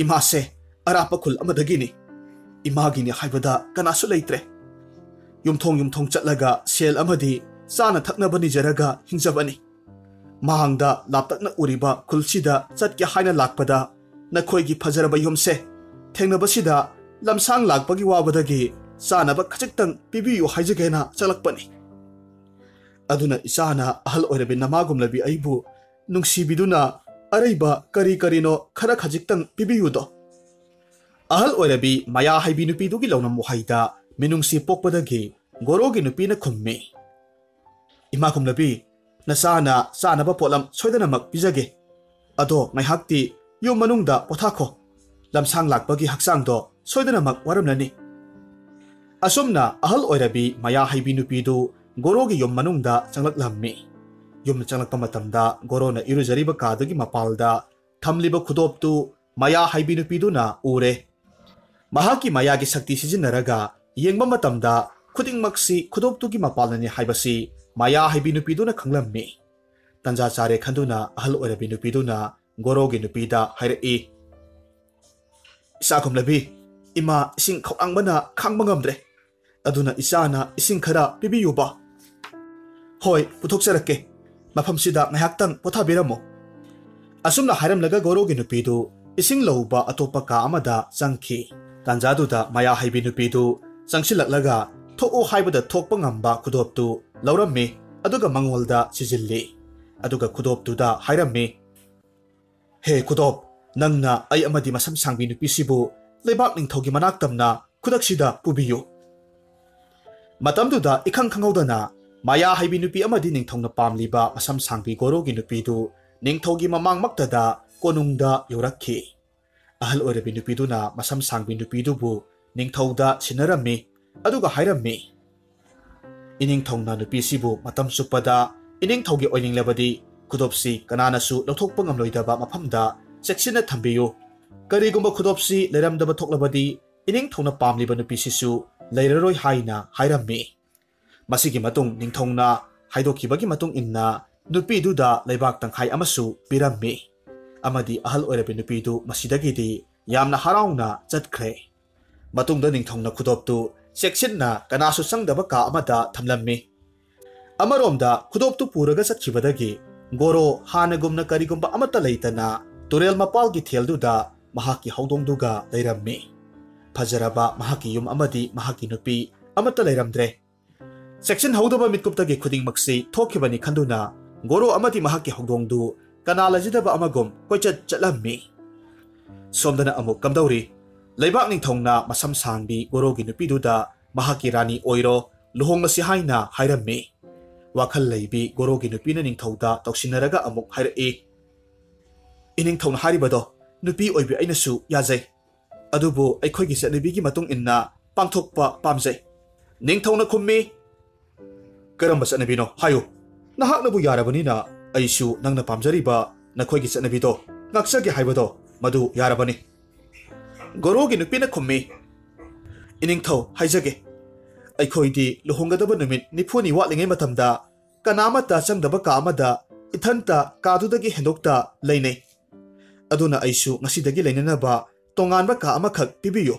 ꯏꯃꯥꯁꯦ ꯑꯔꯥꯞꯄ ꯈꯨꯜ ꯑꯃꯗꯒꯤꯅꯤ꯫ ꯏꯃꯥꯒꯤꯅꯤ ꯍꯥꯏꯕꯗ ꯀꯅꯥꯁꯨ ꯂꯩꯇ꯭ꯔꯦ꯫ ꯌꯨꯝꯊꯣꯡ ꯌꯨꯝꯊꯣꯡ ꯆꯠꯂꯒ ꯁꯦꯜ ꯑꯃꯗꯤ ꯆꯥꯅ ꯊꯛꯅꯕ ꯅꯤꯖꯔꯒ ꯍꯤꯡꯖꯕꯅꯤ꯫ ꯃꯥꯡꯗ ꯂꯥꯞꯇꯛꯅ ꯎꯔꯤꯕ ꯈꯨꯜꯁꯤꯗ ꯆꯠꯀꯦ ꯍꯥꯏꯅ ꯂꯥꯛꯄꯗ ꯅꯈꯣꯏꯒꯤ ꯐꯖꯔꯕ ꯌꯨꯝꯁꯦ ꯊꯦꯡꯅꯕꯁꯤꯗ ꯂꯝꯁꯥꯡ ꯂꯥꯛꯄꯒꯤ ꯋꯥꯕꯗꯒꯤ ꯆꯥꯅꯕ ꯈꯖꯤꯛꯇꯪ ꯄꯤꯕꯤꯌꯨ ꯍꯥꯏꯖꯒꯦꯅ ꯆꯠꯂꯛꯄꯅꯤ꯫ ꯑꯗꯨꯅ ꯏꯆꯥꯅ ꯑꯍꯜ ꯑꯣꯏꯔꯕꯤ ꯅꯃꯥꯒꯨꯝꯂꯕꯤ ꯑꯩꯕꯨ ꯅꯨꯡꯁꯤꯕꯤꯗꯨꯅ ꯑꯔꯩꯕ ꯀꯔꯤ ꯀꯔꯤꯅꯣ ꯈꯔ ꯈꯖꯤꯛꯇꯪ ꯄꯤꯕꯤꯌꯨꯗꯣ"꯫ ꯑꯍꯜ ꯑꯣꯏꯔꯕꯤ ꯃꯌꯥ ꯍꯩꯕꯤ ꯅꯨꯄꯤꯗꯨꯒꯤ ꯂꯧꯅꯝ ꯋꯥꯍꯩꯗ ꯃꯤꯅꯨꯡꯁꯤ ꯄꯣꯛꯄꯗꯒꯤ ꯒꯣꯔꯣꯒꯤ ꯅꯨꯄꯤꯅ ꯈꯨꯝꯃꯤ, "ꯏꯃꯥ ꯒꯨꯝꯂꯕꯤ, ꯅꯆꯥꯅ ꯆꯥꯅꯕ ꯄꯣꯠꯂꯝ ꯁꯣꯏꯗꯅꯃꯛ ꯄꯤꯖꯒꯦ꯫ ꯑꯗꯣ ꯉꯥꯏꯍꯥꯛꯇꯤ ꯌꯨꯝ ꯃꯅꯨꯡꯗ ꯄꯣꯊꯥꯈꯣ꯫ ꯂꯝꯁꯥꯡ ꯂꯥꯛꯄꯒꯤ ꯍꯛꯆꯥꯡꯗꯣ ꯁꯣꯏꯗꯅꯃꯛ ꯋꯥꯔꯝꯂꯅꯤ"꯫ ꯑꯁꯨꯝꯅ ꯑꯍꯜ ꯑꯣꯏꯔꯕꯤ ꯃꯌꯥ ꯍꯩꯕꯤ ꯅꯨꯄꯤꯗꯨ ꯒꯣꯔꯣꯒꯤ ꯌꯨꯝ ꯃꯅꯨꯡꯗ ꯆꯪꯂꯛꯂꯝꯃꯤ꯫ ꯌꯨꯝ ꯆꯪꯂꯛꯄ ꯃꯇꯝꯗ ꯒꯣꯔꯣꯅ ꯏꯔꯨꯖꯔꯤꯕ ꯀꯥꯗꯨꯒꯤ ꯃꯄꯥꯜꯗ ꯊꯝꯂꯤꯕ ꯈꯨꯗꯣꯞꯇꯨ ꯃꯌꯥ ꯍꯩꯕꯤ ꯅꯨꯄꯤꯗꯨꯅ ꯎꯔꯦ꯫ ꯃꯍꯥꯛꯀꯤ ꯃꯌꯥꯒꯤ ꯁꯛꯇꯤ ꯁꯤꯖꯤꯟꯅꯔꯒ ꯌꯦꯡꯕ ꯃꯇꯝꯗ ꯈꯨꯗꯤꯡꯃꯛꯁꯤ ꯈꯨꯗꯣꯞꯇꯨꯒꯤ ꯃꯄꯥꯜꯅꯅꯤ ꯍꯥꯏꯕꯁꯤ ꯃꯌꯥ ꯍꯩꯕꯤ ꯅꯨꯄꯤꯗꯨꯅ ꯈꯪꯂꯝꯃꯤ꯫ ꯇꯟꯖꯥ ꯆꯥꯔꯦ ꯈꯟꯗꯨꯅ ꯑꯍꯜ ꯑꯣꯏꯔꯕꯤ ꯅꯨꯄꯤꯗꯨꯅ ꯒꯣꯔꯣꯒꯤ ꯅꯨꯄꯤꯗ ꯍꯥꯏꯔꯛꯏ, "ꯏꯆꯥ ꯈꯨꯝꯂꯕꯤ, ꯏꯃꯥ ꯏꯁꯤꯡ ꯈꯧꯔꯥꯡꯕꯅ ꯈꯥꯡꯕ ꯉꯝꯗ꯭ꯔꯦ, ꯑꯗꯨꯅ ꯏꯆꯥꯅ ꯏꯁꯤꯡ ꯈꯔ ꯄꯤꯕꯤꯌꯨꯕ꯫" "ꯍꯣꯏ, ꯄꯨꯊꯣꯛꯆꯔꯛꯀꯦ꯫ ꯃꯐꯝꯁꯤꯗ ꯉꯥꯏꯍꯥꯛꯇꯪ ꯄꯣꯊꯥꯕꯤꯔꯝꯃꯣ꯫" ꯑꯁꯨꯝꯅ ꯍꯥꯏꯔꯝꯂꯒ ꯒꯣꯔꯣꯒꯤ ꯅꯨꯄꯤꯗꯨ ꯏꯁꯤꯡ ꯂꯧꯕ ꯑꯇꯣꯞꯄ ꯀꯥ ꯑꯃꯗ ꯆꯪꯈꯤ꯫ ꯇꯥꯟꯖꯥꯗꯨꯗ ꯃꯌꯥ ꯍꯩꯕꯤ ꯅꯨꯄꯤꯗꯨ ꯆꯪꯁꯤꯜꯂꯛꯂꯒ ꯊꯣꯛꯎ ꯍꯥꯏꯕꯗ ꯊꯣꯛꯄ ꯉꯝꯕ ꯈꯨꯗꯣꯞꯇꯨ ꯂꯧꯔꯝꯃꯤ, ꯑꯗꯨꯒ ꯃꯉꯣꯟꯗ ꯁꯤꯖꯤꯜꯂꯤ꯫ ꯑꯗꯨꯒ ꯈꯨꯗꯣꯞꯇꯨꯗ ꯍꯥꯏꯔꯝꯃꯤ, "ꯍꯦ ꯈꯨꯗꯣꯞ, ꯅꯪꯅ ꯑꯩ ꯑꯃꯗꯤ ꯃꯁꯝ ꯁꯥꯡꯕꯤ ꯅꯨꯄꯤꯁꯤꯕꯨ ꯂꯩꯕꯥꯛ ꯅꯤꯡꯊꯧꯒꯤ ꯃꯅꯥꯛ ꯇꯝꯅ ꯈꯨꯗꯛꯁꯤꯗ ꯄꯨꯕꯤꯌꯨ꯫" ꯃꯇꯝꯗꯨꯗ ꯏꯈꯪ ꯈꯪꯍꯧꯗꯅ ꯃꯌꯥ ꯍꯩꯕꯤ ꯅꯨꯄꯤ ꯑꯃꯗꯤ ꯅꯤꯡꯊꯧꯅ ꯄꯥꯝꯂꯤꯕ ꯃꯁꯝ ꯁꯥꯡꯕꯤ ꯒꯣꯔꯣꯒꯤ ꯅꯨꯄꯤꯗꯨ ꯅꯤꯡꯊꯧꯒꯤ ꯃꯃꯥꯡꯃꯛꯇꯗ ꯀꯣꯅꯨꯡꯗ ꯌꯧꯔꯛꯈꯤ꯫ ꯑꯍꯜ ꯑꯣꯏꯔꯕꯤ ꯅꯨꯄꯤꯗꯨꯅ ꯃꯁꯝ ꯁꯥꯡꯕꯤ ꯅꯨꯄꯤꯗꯨꯕꯨ ꯅꯤꯡꯊꯧꯗ ꯁꯤꯟꯅꯔꯝꯃꯤ, ꯑꯗꯨꯒ ꯍꯥꯏꯔꯝꯃꯤ, "ꯏꯅꯤꯡꯊꯧꯅ ꯅꯨꯄꯤꯁꯤꯕꯨ ꯃꯇꯝ ꯆꯨꯞꯄꯗ ꯏꯅꯤꯡꯊꯧꯒꯤ ꯑꯣꯏꯅꯤꯡꯂꯕꯗꯤ ꯈꯨꯗꯣꯞꯁꯤ ꯀꯅꯥꯅꯁꯨ ꯂꯧꯊꯣꯛꯄ ꯉꯝꯂꯣꯏꯗꯕ ꯃꯐꯝꯗ ꯆꯦꯛꯁꯤꯟꯅ ꯊꯝꯕꯤꯌꯨ꯫ ꯀꯔꯤꯒꯨꯝꯕ ꯈꯨꯗꯣꯞꯁꯤ ꯂꯩꯔꯝꯗꯕ ꯊꯣꯛꯂꯕꯗꯤ ꯏꯅꯤꯡꯊꯧꯅ ꯄꯥꯝꯂꯤꯕ ꯅꯨꯄꯤꯁꯤꯁꯨ ꯂꯩꯔꯔꯣꯏ" ꯍꯥꯏꯅ ꯍꯥꯏꯔꯝꯃꯤ꯫ ꯃꯁꯤꯒꯤ ꯃꯇꯨꯡ ꯅꯤꯡꯊꯧꯅ ꯍꯥꯏꯗꯣꯛꯈꯤꯕꯒꯤ ꯃꯇꯨꯡ ꯏꯟꯅ ꯅꯨꯄꯤꯗꯨꯗ ꯂꯩꯕꯥꯛ ꯇꯪꯈꯥꯏ ꯑꯃꯁꯨ ꯄꯤꯔꯝꯃꯤ, ꯑꯃꯗꯤ ꯑꯍꯜ ꯑꯣꯏꯔꯕꯤ ꯅꯨꯄꯤꯗꯨ ꯃꯁꯤꯗꯒꯤꯗꯤ ꯌꯥꯝꯅ ꯍꯔꯥꯎꯅ ꯆꯠꯈ꯭ꯔꯦ꯫ ꯃꯇꯨꯡꯗ ꯅꯤꯡꯊꯧꯅ ꯈꯨꯗꯣꯞꯇꯨ ꯆꯦꯛꯁꯤꯟꯅ ꯀꯅꯥꯁꯨ ꯆꯪꯗꯕ ꯀꯥ ꯑꯃꯗ ꯊꯝꯂꯝꯃꯤ꯫ ꯑꯃꯔꯣꯝꯗ ꯈꯨꯗꯣꯞꯇꯨ ꯄꯨꯔꯒ ꯆꯠꯈꯤꯕꯗꯒꯤ ꯒꯣꯔꯣ ꯍꯥꯟꯅꯒꯨꯝꯅ ꯀꯔꯤꯒꯨꯝꯕ ꯑꯃꯠꯇ ꯂꯩꯇꯅ ꯇꯨꯔꯦꯜ ꯃꯄꯥꯜꯒꯤ ꯊꯦꯜꯗꯨꯗ ꯃꯍꯥꯛꯀꯤ ꯍꯧꯗꯣꯡꯗꯨꯒ ꯂꯩꯔꯝꯃꯤ꯫ ꯐꯖꯔꯕ ꯃꯍꯥꯛꯀꯤ ꯌꯨꯝ ꯑꯃꯗꯤ ꯃꯍꯥꯛꯀꯤ ꯅꯨꯄꯤ ꯑꯃꯠꯇ ꯂꯩꯔꯝꯗ꯭ꯔꯦ꯫ ꯆꯦꯛꯁꯤꯟꯍꯧꯗꯕ ꯃꯤꯠꯀꯨꯞꯇꯒꯤ ꯈꯨꯗꯤꯡꯃꯛꯁꯤ ꯊꯣꯛꯈꯤꯕꯅꯤ ꯈꯟꯗꯨꯅ ꯒꯣꯔꯣ ꯑꯃꯗꯤ ꯃꯍꯥꯛꯀꯤ ꯍꯧꯗꯣꯡꯗꯨ ꯀꯅꯥ ꯂꯩꯖꯗꯕ ꯑꯃꯒꯨꯝ ꯀꯣꯏꯆꯠ ꯆꯠꯂꯝꯃꯤ꯫ ꯁꯣꯝꯗꯅ ꯑꯃꯨꯛ ꯀꯝꯗꯧꯔꯤ? ꯂꯩꯕꯥꯛ ꯅꯤꯡꯊꯧꯅ ꯃꯁꯝ ꯁꯥꯡꯕꯤ ꯒꯣꯔꯣꯒꯤ ꯅꯨꯄꯤꯗꯨꯗ ꯃꯍꯥꯛꯀꯤ ꯔꯥꯅꯤ ꯑꯣꯏꯔꯣ, ꯂꯨꯍꯣꯡꯂꯁꯤ ꯍꯥꯏꯅ ꯍꯥꯏꯔꯝꯃꯤ꯫ ꯋꯥꯈꯜ ꯂꯩꯕꯤ ꯒꯣꯔꯣꯒꯤ ꯅꯨꯄꯤꯅ ꯅꯤꯡꯊꯧꯗ ꯇꯧꯁꯤꯟꯅꯔꯒ ꯑꯃꯨꯛ ꯍꯥꯏꯔꯛꯏ, "ꯏꯅꯤꯡꯊꯧꯅ ꯍꯥꯏꯔꯤꯕꯗꯣ ꯅꯨꯄꯤ ꯑꯣꯏꯕꯤ ꯑꯩꯅꯁꯨ ꯌꯥꯖꯩ꯫ ꯑꯗꯨꯕꯨ ꯑꯩꯈꯣꯏꯒꯤ ꯆꯠꯅꯕꯤꯒꯤ ꯃꯇꯨꯡ ꯏꯟꯅ ꯄꯥꯡꯊꯣꯛꯄ ꯄꯥꯝꯖꯩ꯫" ꯅꯤꯡꯊꯧꯅ ꯈꯨꯝꯃꯤ, "ꯀꯔꯝꯕ ꯆꯠꯅꯕꯤꯅꯣ ꯍꯥꯏꯌꯨ꯫ ꯅꯍꯥꯛꯅꯕꯨ ꯌꯥꯔꯕꯅꯤꯅ ꯑꯩꯁꯨ ꯅꯪꯅ ꯄꯥꯝꯖꯔꯤꯕ ꯅꯈꯣꯏꯒꯤ ꯆꯠꯅꯕꯤꯗꯣ ꯉꯥꯛꯆꯒꯦ ꯍꯥꯏꯕꯗꯣ ꯃꯗꯨ ꯌꯥꯔꯕꯅꯤ꯫" ꯒꯣꯔꯣꯒꯤ ꯅꯨꯄꯤꯅ ꯈꯨꯝꯃꯤ, "ꯏꯅꯤꯡꯊꯧ, ꯍꯥꯏꯖꯒꯦ, ꯑꯩꯈꯣꯏꯗꯤ ꯂꯨꯍꯣꯡꯒꯗꯕ ꯅꯨꯃꯤꯠ ꯅꯤꯐꯨꯅꯤ ꯋꯥꯠꯂꯤꯉꯩ ꯃꯇꯝꯗ ꯀꯅꯥ ꯑꯃꯠꯇ ꯆꯪꯗꯕ ꯀꯥ ꯑꯃꯗ ꯏꯊꯟꯇ ꯀꯥꯗꯨꯗꯒꯤ ꯍꯦꯟꯗꯣꯛꯇ ꯂꯩꯅꯩ꯫ ꯑꯗꯨꯅ ꯑꯩꯁꯨ ꯉꯁꯤꯗꯒꯤ ꯂꯩꯅꯅꯕ ꯇꯣꯉꯥꯟꯕ ꯀꯥ ꯑꯃꯈꯛ ꯄꯤꯕꯤꯌꯨ꯫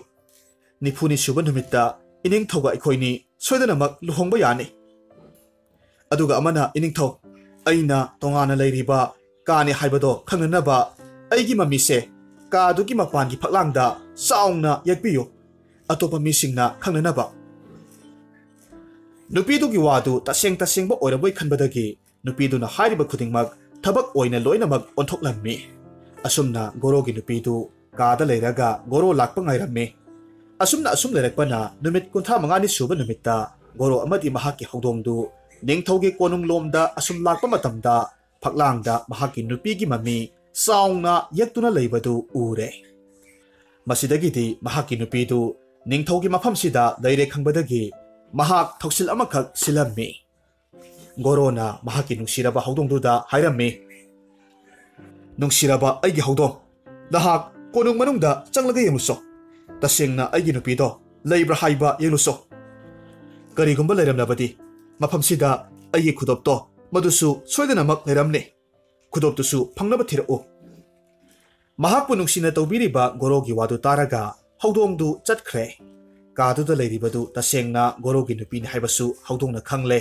ꯅꯤꯐꯨꯅꯤ ꯁꯨꯕ ꯅꯨꯃꯤꯠꯇ ꯏꯅꯤꯡꯊꯧꯒ ꯑꯩꯈꯣꯏꯅꯤ ꯁꯣꯏꯗꯅꯃꯛ ꯂꯨꯍꯣꯡꯕ ꯌꯥꯅꯤ꯫ ꯑꯗꯨꯒ ꯑꯃꯅ, ꯏꯅꯤꯡꯊꯧ, ꯑꯩꯅ ꯇꯣꯉꯥꯟꯅ ꯂꯩꯔꯤꯕ ꯀꯥꯅꯤ ꯍꯥꯏꯕꯗꯣ ꯈꯪꯅꯅꯕ ꯑꯩꯒꯤ ꯃꯃꯤꯁꯦ ꯀꯥꯗꯨꯒꯤ ꯃꯄꯥꯟꯒꯤ ꯐꯛꯂꯥꯡꯗ ꯆꯥꯎꯅ ꯌꯦꯛꯄꯤꯌꯨ, ꯑꯇꯣꯞꯄ ꯃꯤꯁꯤꯡꯅ ꯈꯪꯅꯅꯕ꯫" ꯅꯨꯄꯤꯗꯨꯒꯤ ꯋꯥꯗꯨ ꯇꯁꯦꯡ ꯇꯁꯦꯡꯕ ꯑꯣꯏꯔꯕꯣꯏ ꯈꯟꯕꯗꯒꯤ ꯅꯨꯄꯤꯗꯨꯅ ꯍꯥꯏꯔꯤꯕ ꯈꯨꯗꯤꯡꯃꯛ ꯊꯕꯛ ꯑꯣꯏꯅ ꯂꯣꯏꯅꯃꯛ ꯑꯣꯟꯊꯣꯛꯂꯝꯃꯤ꯫ ꯑꯁꯨꯝꯅ ꯒꯣꯔꯣꯒꯤ ꯅꯨꯄꯤꯗꯨ ꯀꯥꯗ ꯂꯩꯔꯒ ꯒꯣꯔꯣ ꯂꯥꯛꯄ ꯉꯥꯏꯔꯝꯃꯤ꯫ ꯑꯁꯨꯝꯅ ꯑꯁꯨꯝ ꯂꯩꯔꯛꯄꯅ ꯅꯨꯃꯤꯠ ꯀꯨꯟꯊ꯭ꯔꯥ ꯃꯉꯥꯅꯤ ꯁꯨꯕ ꯅꯨꯃꯤꯠꯇ ꯒꯣꯔꯣ ꯑꯃꯗꯤ ꯃꯍꯥꯛꯀꯤ ꯍꯧꯗꯣꯡꯗꯨ ꯅꯤꯡꯊꯧꯒꯤ ꯀꯣꯅꯨꯡꯂꯣꯝꯗ ꯑꯁꯨꯝ ꯂꯥꯛꯄ ꯃꯇꯝꯗ ꯐꯛꯂꯥꯡꯗ ꯃꯍꯥꯛꯀꯤ ꯅꯨꯄꯤꯒꯤ ꯃꯃꯤ ꯆꯥꯎꯅ ꯌꯦꯛꯇꯨꯅ ꯂꯩꯕꯗꯨ ꯎꯔꯦ꯫ ꯃꯁꯤꯗꯒꯤꯗꯤ ꯃꯍꯥꯛꯀꯤ ꯅꯨꯄꯤꯗꯨ ꯅꯤꯡꯊꯧꯒꯤ ꯃꯐꯝꯁꯤꯗ ꯂꯩꯔꯦ ꯈꯪꯕꯗꯒꯤ ꯃꯍꯥꯛ ꯊꯧꯁꯤꯜ ꯑꯃꯈꯛ ꯁꯤꯜꯂꯝꯃꯤ꯫ ꯒꯣꯔꯣꯅ ꯃꯍꯥꯛꯀꯤ ꯅꯨꯡꯁꯤꯔꯕ ꯍꯧꯗꯣꯡꯗꯨꯗ ꯍꯥꯏꯔꯝꯃꯤ, "ꯅꯨꯡꯁꯤꯔꯕ ꯑꯩꯒꯤ ꯍꯧꯗꯣꯡ, ꯅꯍꯥꯛ ꯀꯣꯅꯨꯡ ꯃꯅꯨꯡꯗ ꯆꯪꯂꯒ ꯌꯦꯡꯂꯨꯆꯣ꯫ ꯇꯁꯦꯡꯅ ꯑꯩꯒꯤ ꯅꯨꯄꯤꯗꯣ ꯂꯩꯕ꯭ꯔꯥ ꯍꯥꯏꯕ ꯌꯦꯡꯂꯨꯆꯣ꯫ ꯀꯔꯤꯒꯨꯝꯕ ꯂꯩꯔꯝꯂꯕꯗꯤ ꯃꯐꯝꯁꯤꯗ ꯑꯩꯒꯤ ꯈꯨꯗꯣꯞꯇꯣ ꯃꯗꯨꯁꯨ ꯁꯣꯏꯗꯅꯃꯛ ꯂꯩꯔꯝꯂꯦ꯫ ꯈꯨꯗꯣꯞꯇꯨꯁꯨ ꯐꯪꯅꯕ ꯊꯤꯔꯛꯎ꯫" ꯃꯍꯥꯛꯄꯨ ꯅꯨꯡꯁꯤꯅ ꯇꯧꯕꯤꯔꯤꯕ ꯒꯣꯔꯣꯒꯤ ꯋꯥꯗꯨ ꯇꯥꯔꯒ ꯍꯧꯗꯣꯡꯗꯨ ꯆꯠꯈ꯭ꯔꯦ꯫ ꯀꯥꯗꯨꯗ ꯂꯩꯔꯤꯕꯗꯨ ꯇꯁꯦꯡꯅ ꯒꯣꯔꯣꯒꯤ ꯅꯨꯄꯤꯅꯤ ꯍꯥꯏꯕꯁꯨ ꯍꯧꯗꯣꯡꯅ ꯈꯪꯂꯦ꯫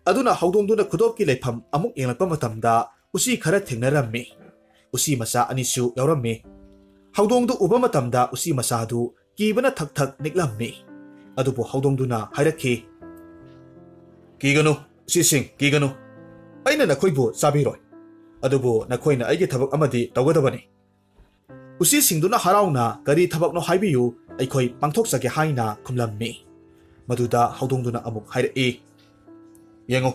ꯑꯗꯨꯅ ꯍꯧꯗꯣꯡꯗꯨꯅ ꯈꯨꯗꯣꯞꯀꯤ ꯂꯩꯐꯝ ꯑꯃꯨꯛ ꯌꯦꯡꯂꯛꯄ ꯃꯇꯝꯗ ꯎꯆꯤ ꯈꯔ ꯊꯦꯡꯅꯔꯝꯃꯤ꯫ ꯎꯆꯤ ꯃꯆꯥ ꯑꯅꯤꯁꯨ ꯌꯥꯎꯔꯝꯃꯤ꯫ ꯍꯧꯗꯣꯡꯗꯨ ꯎꯕ ꯃꯇꯝꯗ ꯎꯆꯤ ꯃꯆꯥꯗꯨ ꯀꯤꯕꯅ ꯊꯛ ꯊꯛ ꯅꯤꯛꯂꯝꯃꯤ꯫ ꯑꯗꯨꯕꯨ ꯍꯧꯗꯣꯡꯗꯨꯅ ꯍꯥꯏꯔꯛꯈꯤ, "ꯀꯤꯒꯅꯨ, ꯎꯆꯤꯁꯤꯡ, ꯀꯤꯒꯅꯨ꯫ ꯑꯩꯅ ꯅꯈꯣꯏꯕꯨ ꯆꯥꯕꯤꯔꯣꯏ꯫ ꯑꯗꯨꯕꯨ ꯅꯈꯣꯏꯅ ꯑꯩꯒꯤ ꯊꯕꯛ ꯑꯃꯗꯤ ꯇꯧꯒꯗꯕꯅꯤ꯫" ꯎꯆꯤꯁꯤꯡꯗꯨꯅ ꯍꯔꯥꯎꯅ "ꯀꯔꯤ ꯊꯕꯛꯅꯣ ꯍꯥꯏꯕꯤꯌꯨ, ꯑꯩꯈꯣꯏ ꯄꯥꯡꯊꯣꯛꯆꯒꯦ" ꯍꯥꯏꯅ ꯈꯨꯝꯂꯝꯃꯤ꯫ ꯃꯗꯨꯗ ꯍꯧꯗꯣꯡꯗꯨꯅ ꯑꯃꯨꯛ ꯍꯥꯏꯔꯛꯏ, "ꯌꯦꯡꯉꯨ,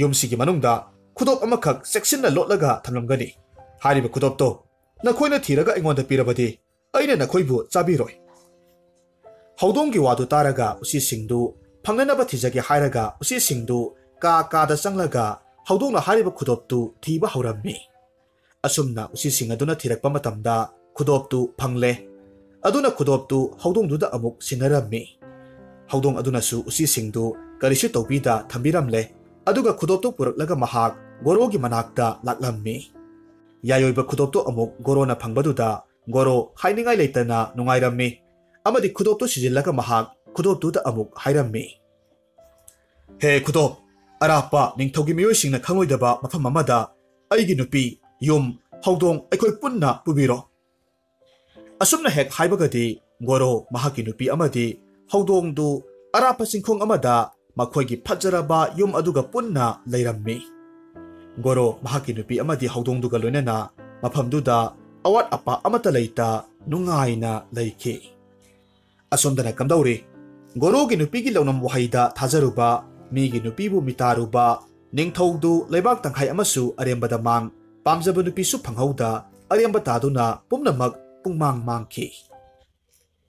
ꯌꯨꯝꯁꯤꯒꯤ ꯃꯅꯨꯡꯗ ꯈꯨꯗꯣꯞ ꯑꯃꯈꯛ ꯆꯦꯛꯁꯤꯟꯅ ꯂꯣꯠꯂꯒ ꯊꯝꯂꯝꯒꯅꯤ꯫ ꯍꯥꯏꯔꯤꯕ ꯈꯨꯗꯣꯞꯇꯣ ꯅꯈꯣꯏꯅ ꯊꯤꯔꯒ ꯑꯩꯉꯣꯟꯗ ꯄꯤꯔꯕꯗꯤ ꯑꯩꯅ ꯅꯈꯣꯏꯕꯨ ꯆꯥꯕꯤꯔꯣꯏ꯫" ꯍꯧꯗꯣꯡꯒꯤ ꯋꯥꯗꯨ ꯇꯥꯔꯒ ꯎꯆꯤꯁꯤꯡꯗꯨ ꯐꯪꯅꯅꯕ ꯊꯤꯖꯒꯦ ꯍꯥꯏꯔꯒ ꯎꯆꯤꯁꯤꯡꯗꯨ ꯀꯥ ꯀꯥꯗ ꯆꯪꯂꯒ ꯍꯧꯗꯣꯡꯅ ꯍꯥꯏꯔꯤꯕ ꯈꯨꯗꯣꯞꯇꯨ ꯊꯤꯕ ꯍꯧꯔꯝꯃꯤ꯫ ꯑꯁꯨꯝꯅ ꯎꯆꯤꯁꯤꯡ ꯑꯗꯨꯅ ꯊꯤꯔꯛꯄ ꯃꯇꯝꯗ ꯈꯨꯗꯣꯞꯇꯨ ꯐꯪꯂꯦ꯫ ꯑꯗꯨꯅ ꯈꯨꯗꯣꯞꯇꯨ ꯍꯧꯗꯣꯡꯗꯨꯗ ꯑꯃꯨꯛ ꯁꯤꯟꯅꯔꯝꯃꯤ꯫ ꯍꯧꯗꯣꯡ ꯑꯗꯨꯅꯁꯨ ꯎꯆꯤꯁꯤꯡꯗꯨ ꯀꯔꯤꯁꯨ ꯇꯧꯕꯤꯗ ꯊꯝꯕꯤꯔꯝꯂꯦ꯫ ꯑꯗꯨꯒ ꯈꯨꯗꯣꯞꯇꯨ ꯄꯨꯔꯛꯂꯒ ꯃꯍꯥꯛ ꯒꯣꯔꯣꯒꯤ ꯃꯅꯥꯛꯇ ꯂꯥꯛꯂꯝꯃꯤ꯫ ꯌꯥꯏꯑꯣꯏꯕ ꯈꯨꯗꯣꯞꯇꯨ ꯑꯃꯨꯛ ꯒꯣꯔꯣꯅ ꯐꯪꯕꯗꯨꯗ ꯒꯣꯔꯣ ꯍꯥꯏꯅꯤꯡꯉꯥꯏ ꯂꯩꯇꯅ ꯅꯨꯡꯉꯥꯏꯔꯝꯃꯤ꯫ ꯑꯃꯗꯤ ꯈꯨꯗꯣꯞꯇꯨ ꯁꯤꯖꯤꯜꯂꯒ ꯃꯍꯥꯛ ꯈꯨꯗꯣꯞꯇꯨꯗ ꯑꯃꯨꯛ ꯍꯥꯏꯔꯝꯃꯤ, "ꯍꯦ ꯈꯨꯗꯣꯞ, ꯑꯔꯥꯞꯄ ꯅꯤꯡꯊꯧꯒꯤ ꯃꯤꯑꯣꯏꯁꯤꯡꯅ ꯈꯪꯂꯣꯏꯗꯕ ꯃꯐꯝ ꯑꯃꯗ ꯑꯩꯒꯤ ꯅꯨꯄꯤ, ꯌꯨꯝ, ꯍꯧꯗꯣꯡ ꯑꯩꯈꯣꯏ ꯄꯨꯟꯅ ꯄꯨꯕꯤꯔꯣ꯫" ꯑꯁꯨꯝꯅ ꯍꯦꯛ ꯍꯥꯏꯕꯒꯗꯤ ꯒꯣꯔꯣ ꯃꯍꯥꯛꯀꯤ ꯅꯨꯄꯤ ꯑꯃꯗꯤ ꯍꯧꯗꯣꯡꯗꯨ ꯑꯔꯥꯞꯄ ꯆꯤꯡꯈꯣꯡ ꯑꯃꯗ ꯃꯈꯣꯏꯒꯤ ꯐꯖꯔꯕ ꯌꯨꯝ ꯑꯗꯨꯒ ꯄꯨꯟꯅ ꯂꯩꯔꯝꯃꯤ꯫ ꯒꯣꯔꯣ ꯃꯍꯥꯛꯀꯤ ꯅꯨꯄꯤ ꯑꯃꯗꯤ ꯍꯧꯗꯣꯡꯗꯨꯒ ꯂꯣꯏꯅꯅ ꯃꯐꯝꯗꯨꯗ ꯑꯋꯥꯠ ꯑꯄꯥ ꯑꯃꯠꯇ ꯂꯩꯇ ꯅꯨꯡꯉꯥꯏꯅ ꯂꯩꯈꯤ꯫ ꯑꯁꯣꯝꯗꯅ ꯀꯝꯗꯧꯔꯤ? ꯒꯣꯔꯣꯒꯤ ꯅꯨꯄꯤꯒꯤ ꯂꯧꯅꯝ ꯋꯥꯍꯩꯗ ꯊꯥꯖꯔꯨꯕ, ꯃꯤꯒꯤ ꯅꯨꯄꯤꯕꯨ ꯃꯤꯇꯥꯔꯨꯕ, ꯅꯤꯡꯊꯧꯗꯨ ꯂꯩꯕꯥꯛ ꯇꯪꯈꯥꯏ ꯑꯃꯁꯨ ꯑꯔꯦꯝꯕꯗ ꯃꯥꯡ, ꯄꯥꯝꯖꯕ ꯅꯨꯄꯤꯁꯨ ꯐꯪꯍꯧꯗ, ꯑꯔꯦꯝꯕ ꯇꯥꯗꯨꯅ ꯄꯨꯝꯅꯃꯛ ꯄꯨꯡꯃꯥꯡ ꯃꯥꯡꯈꯤ꯫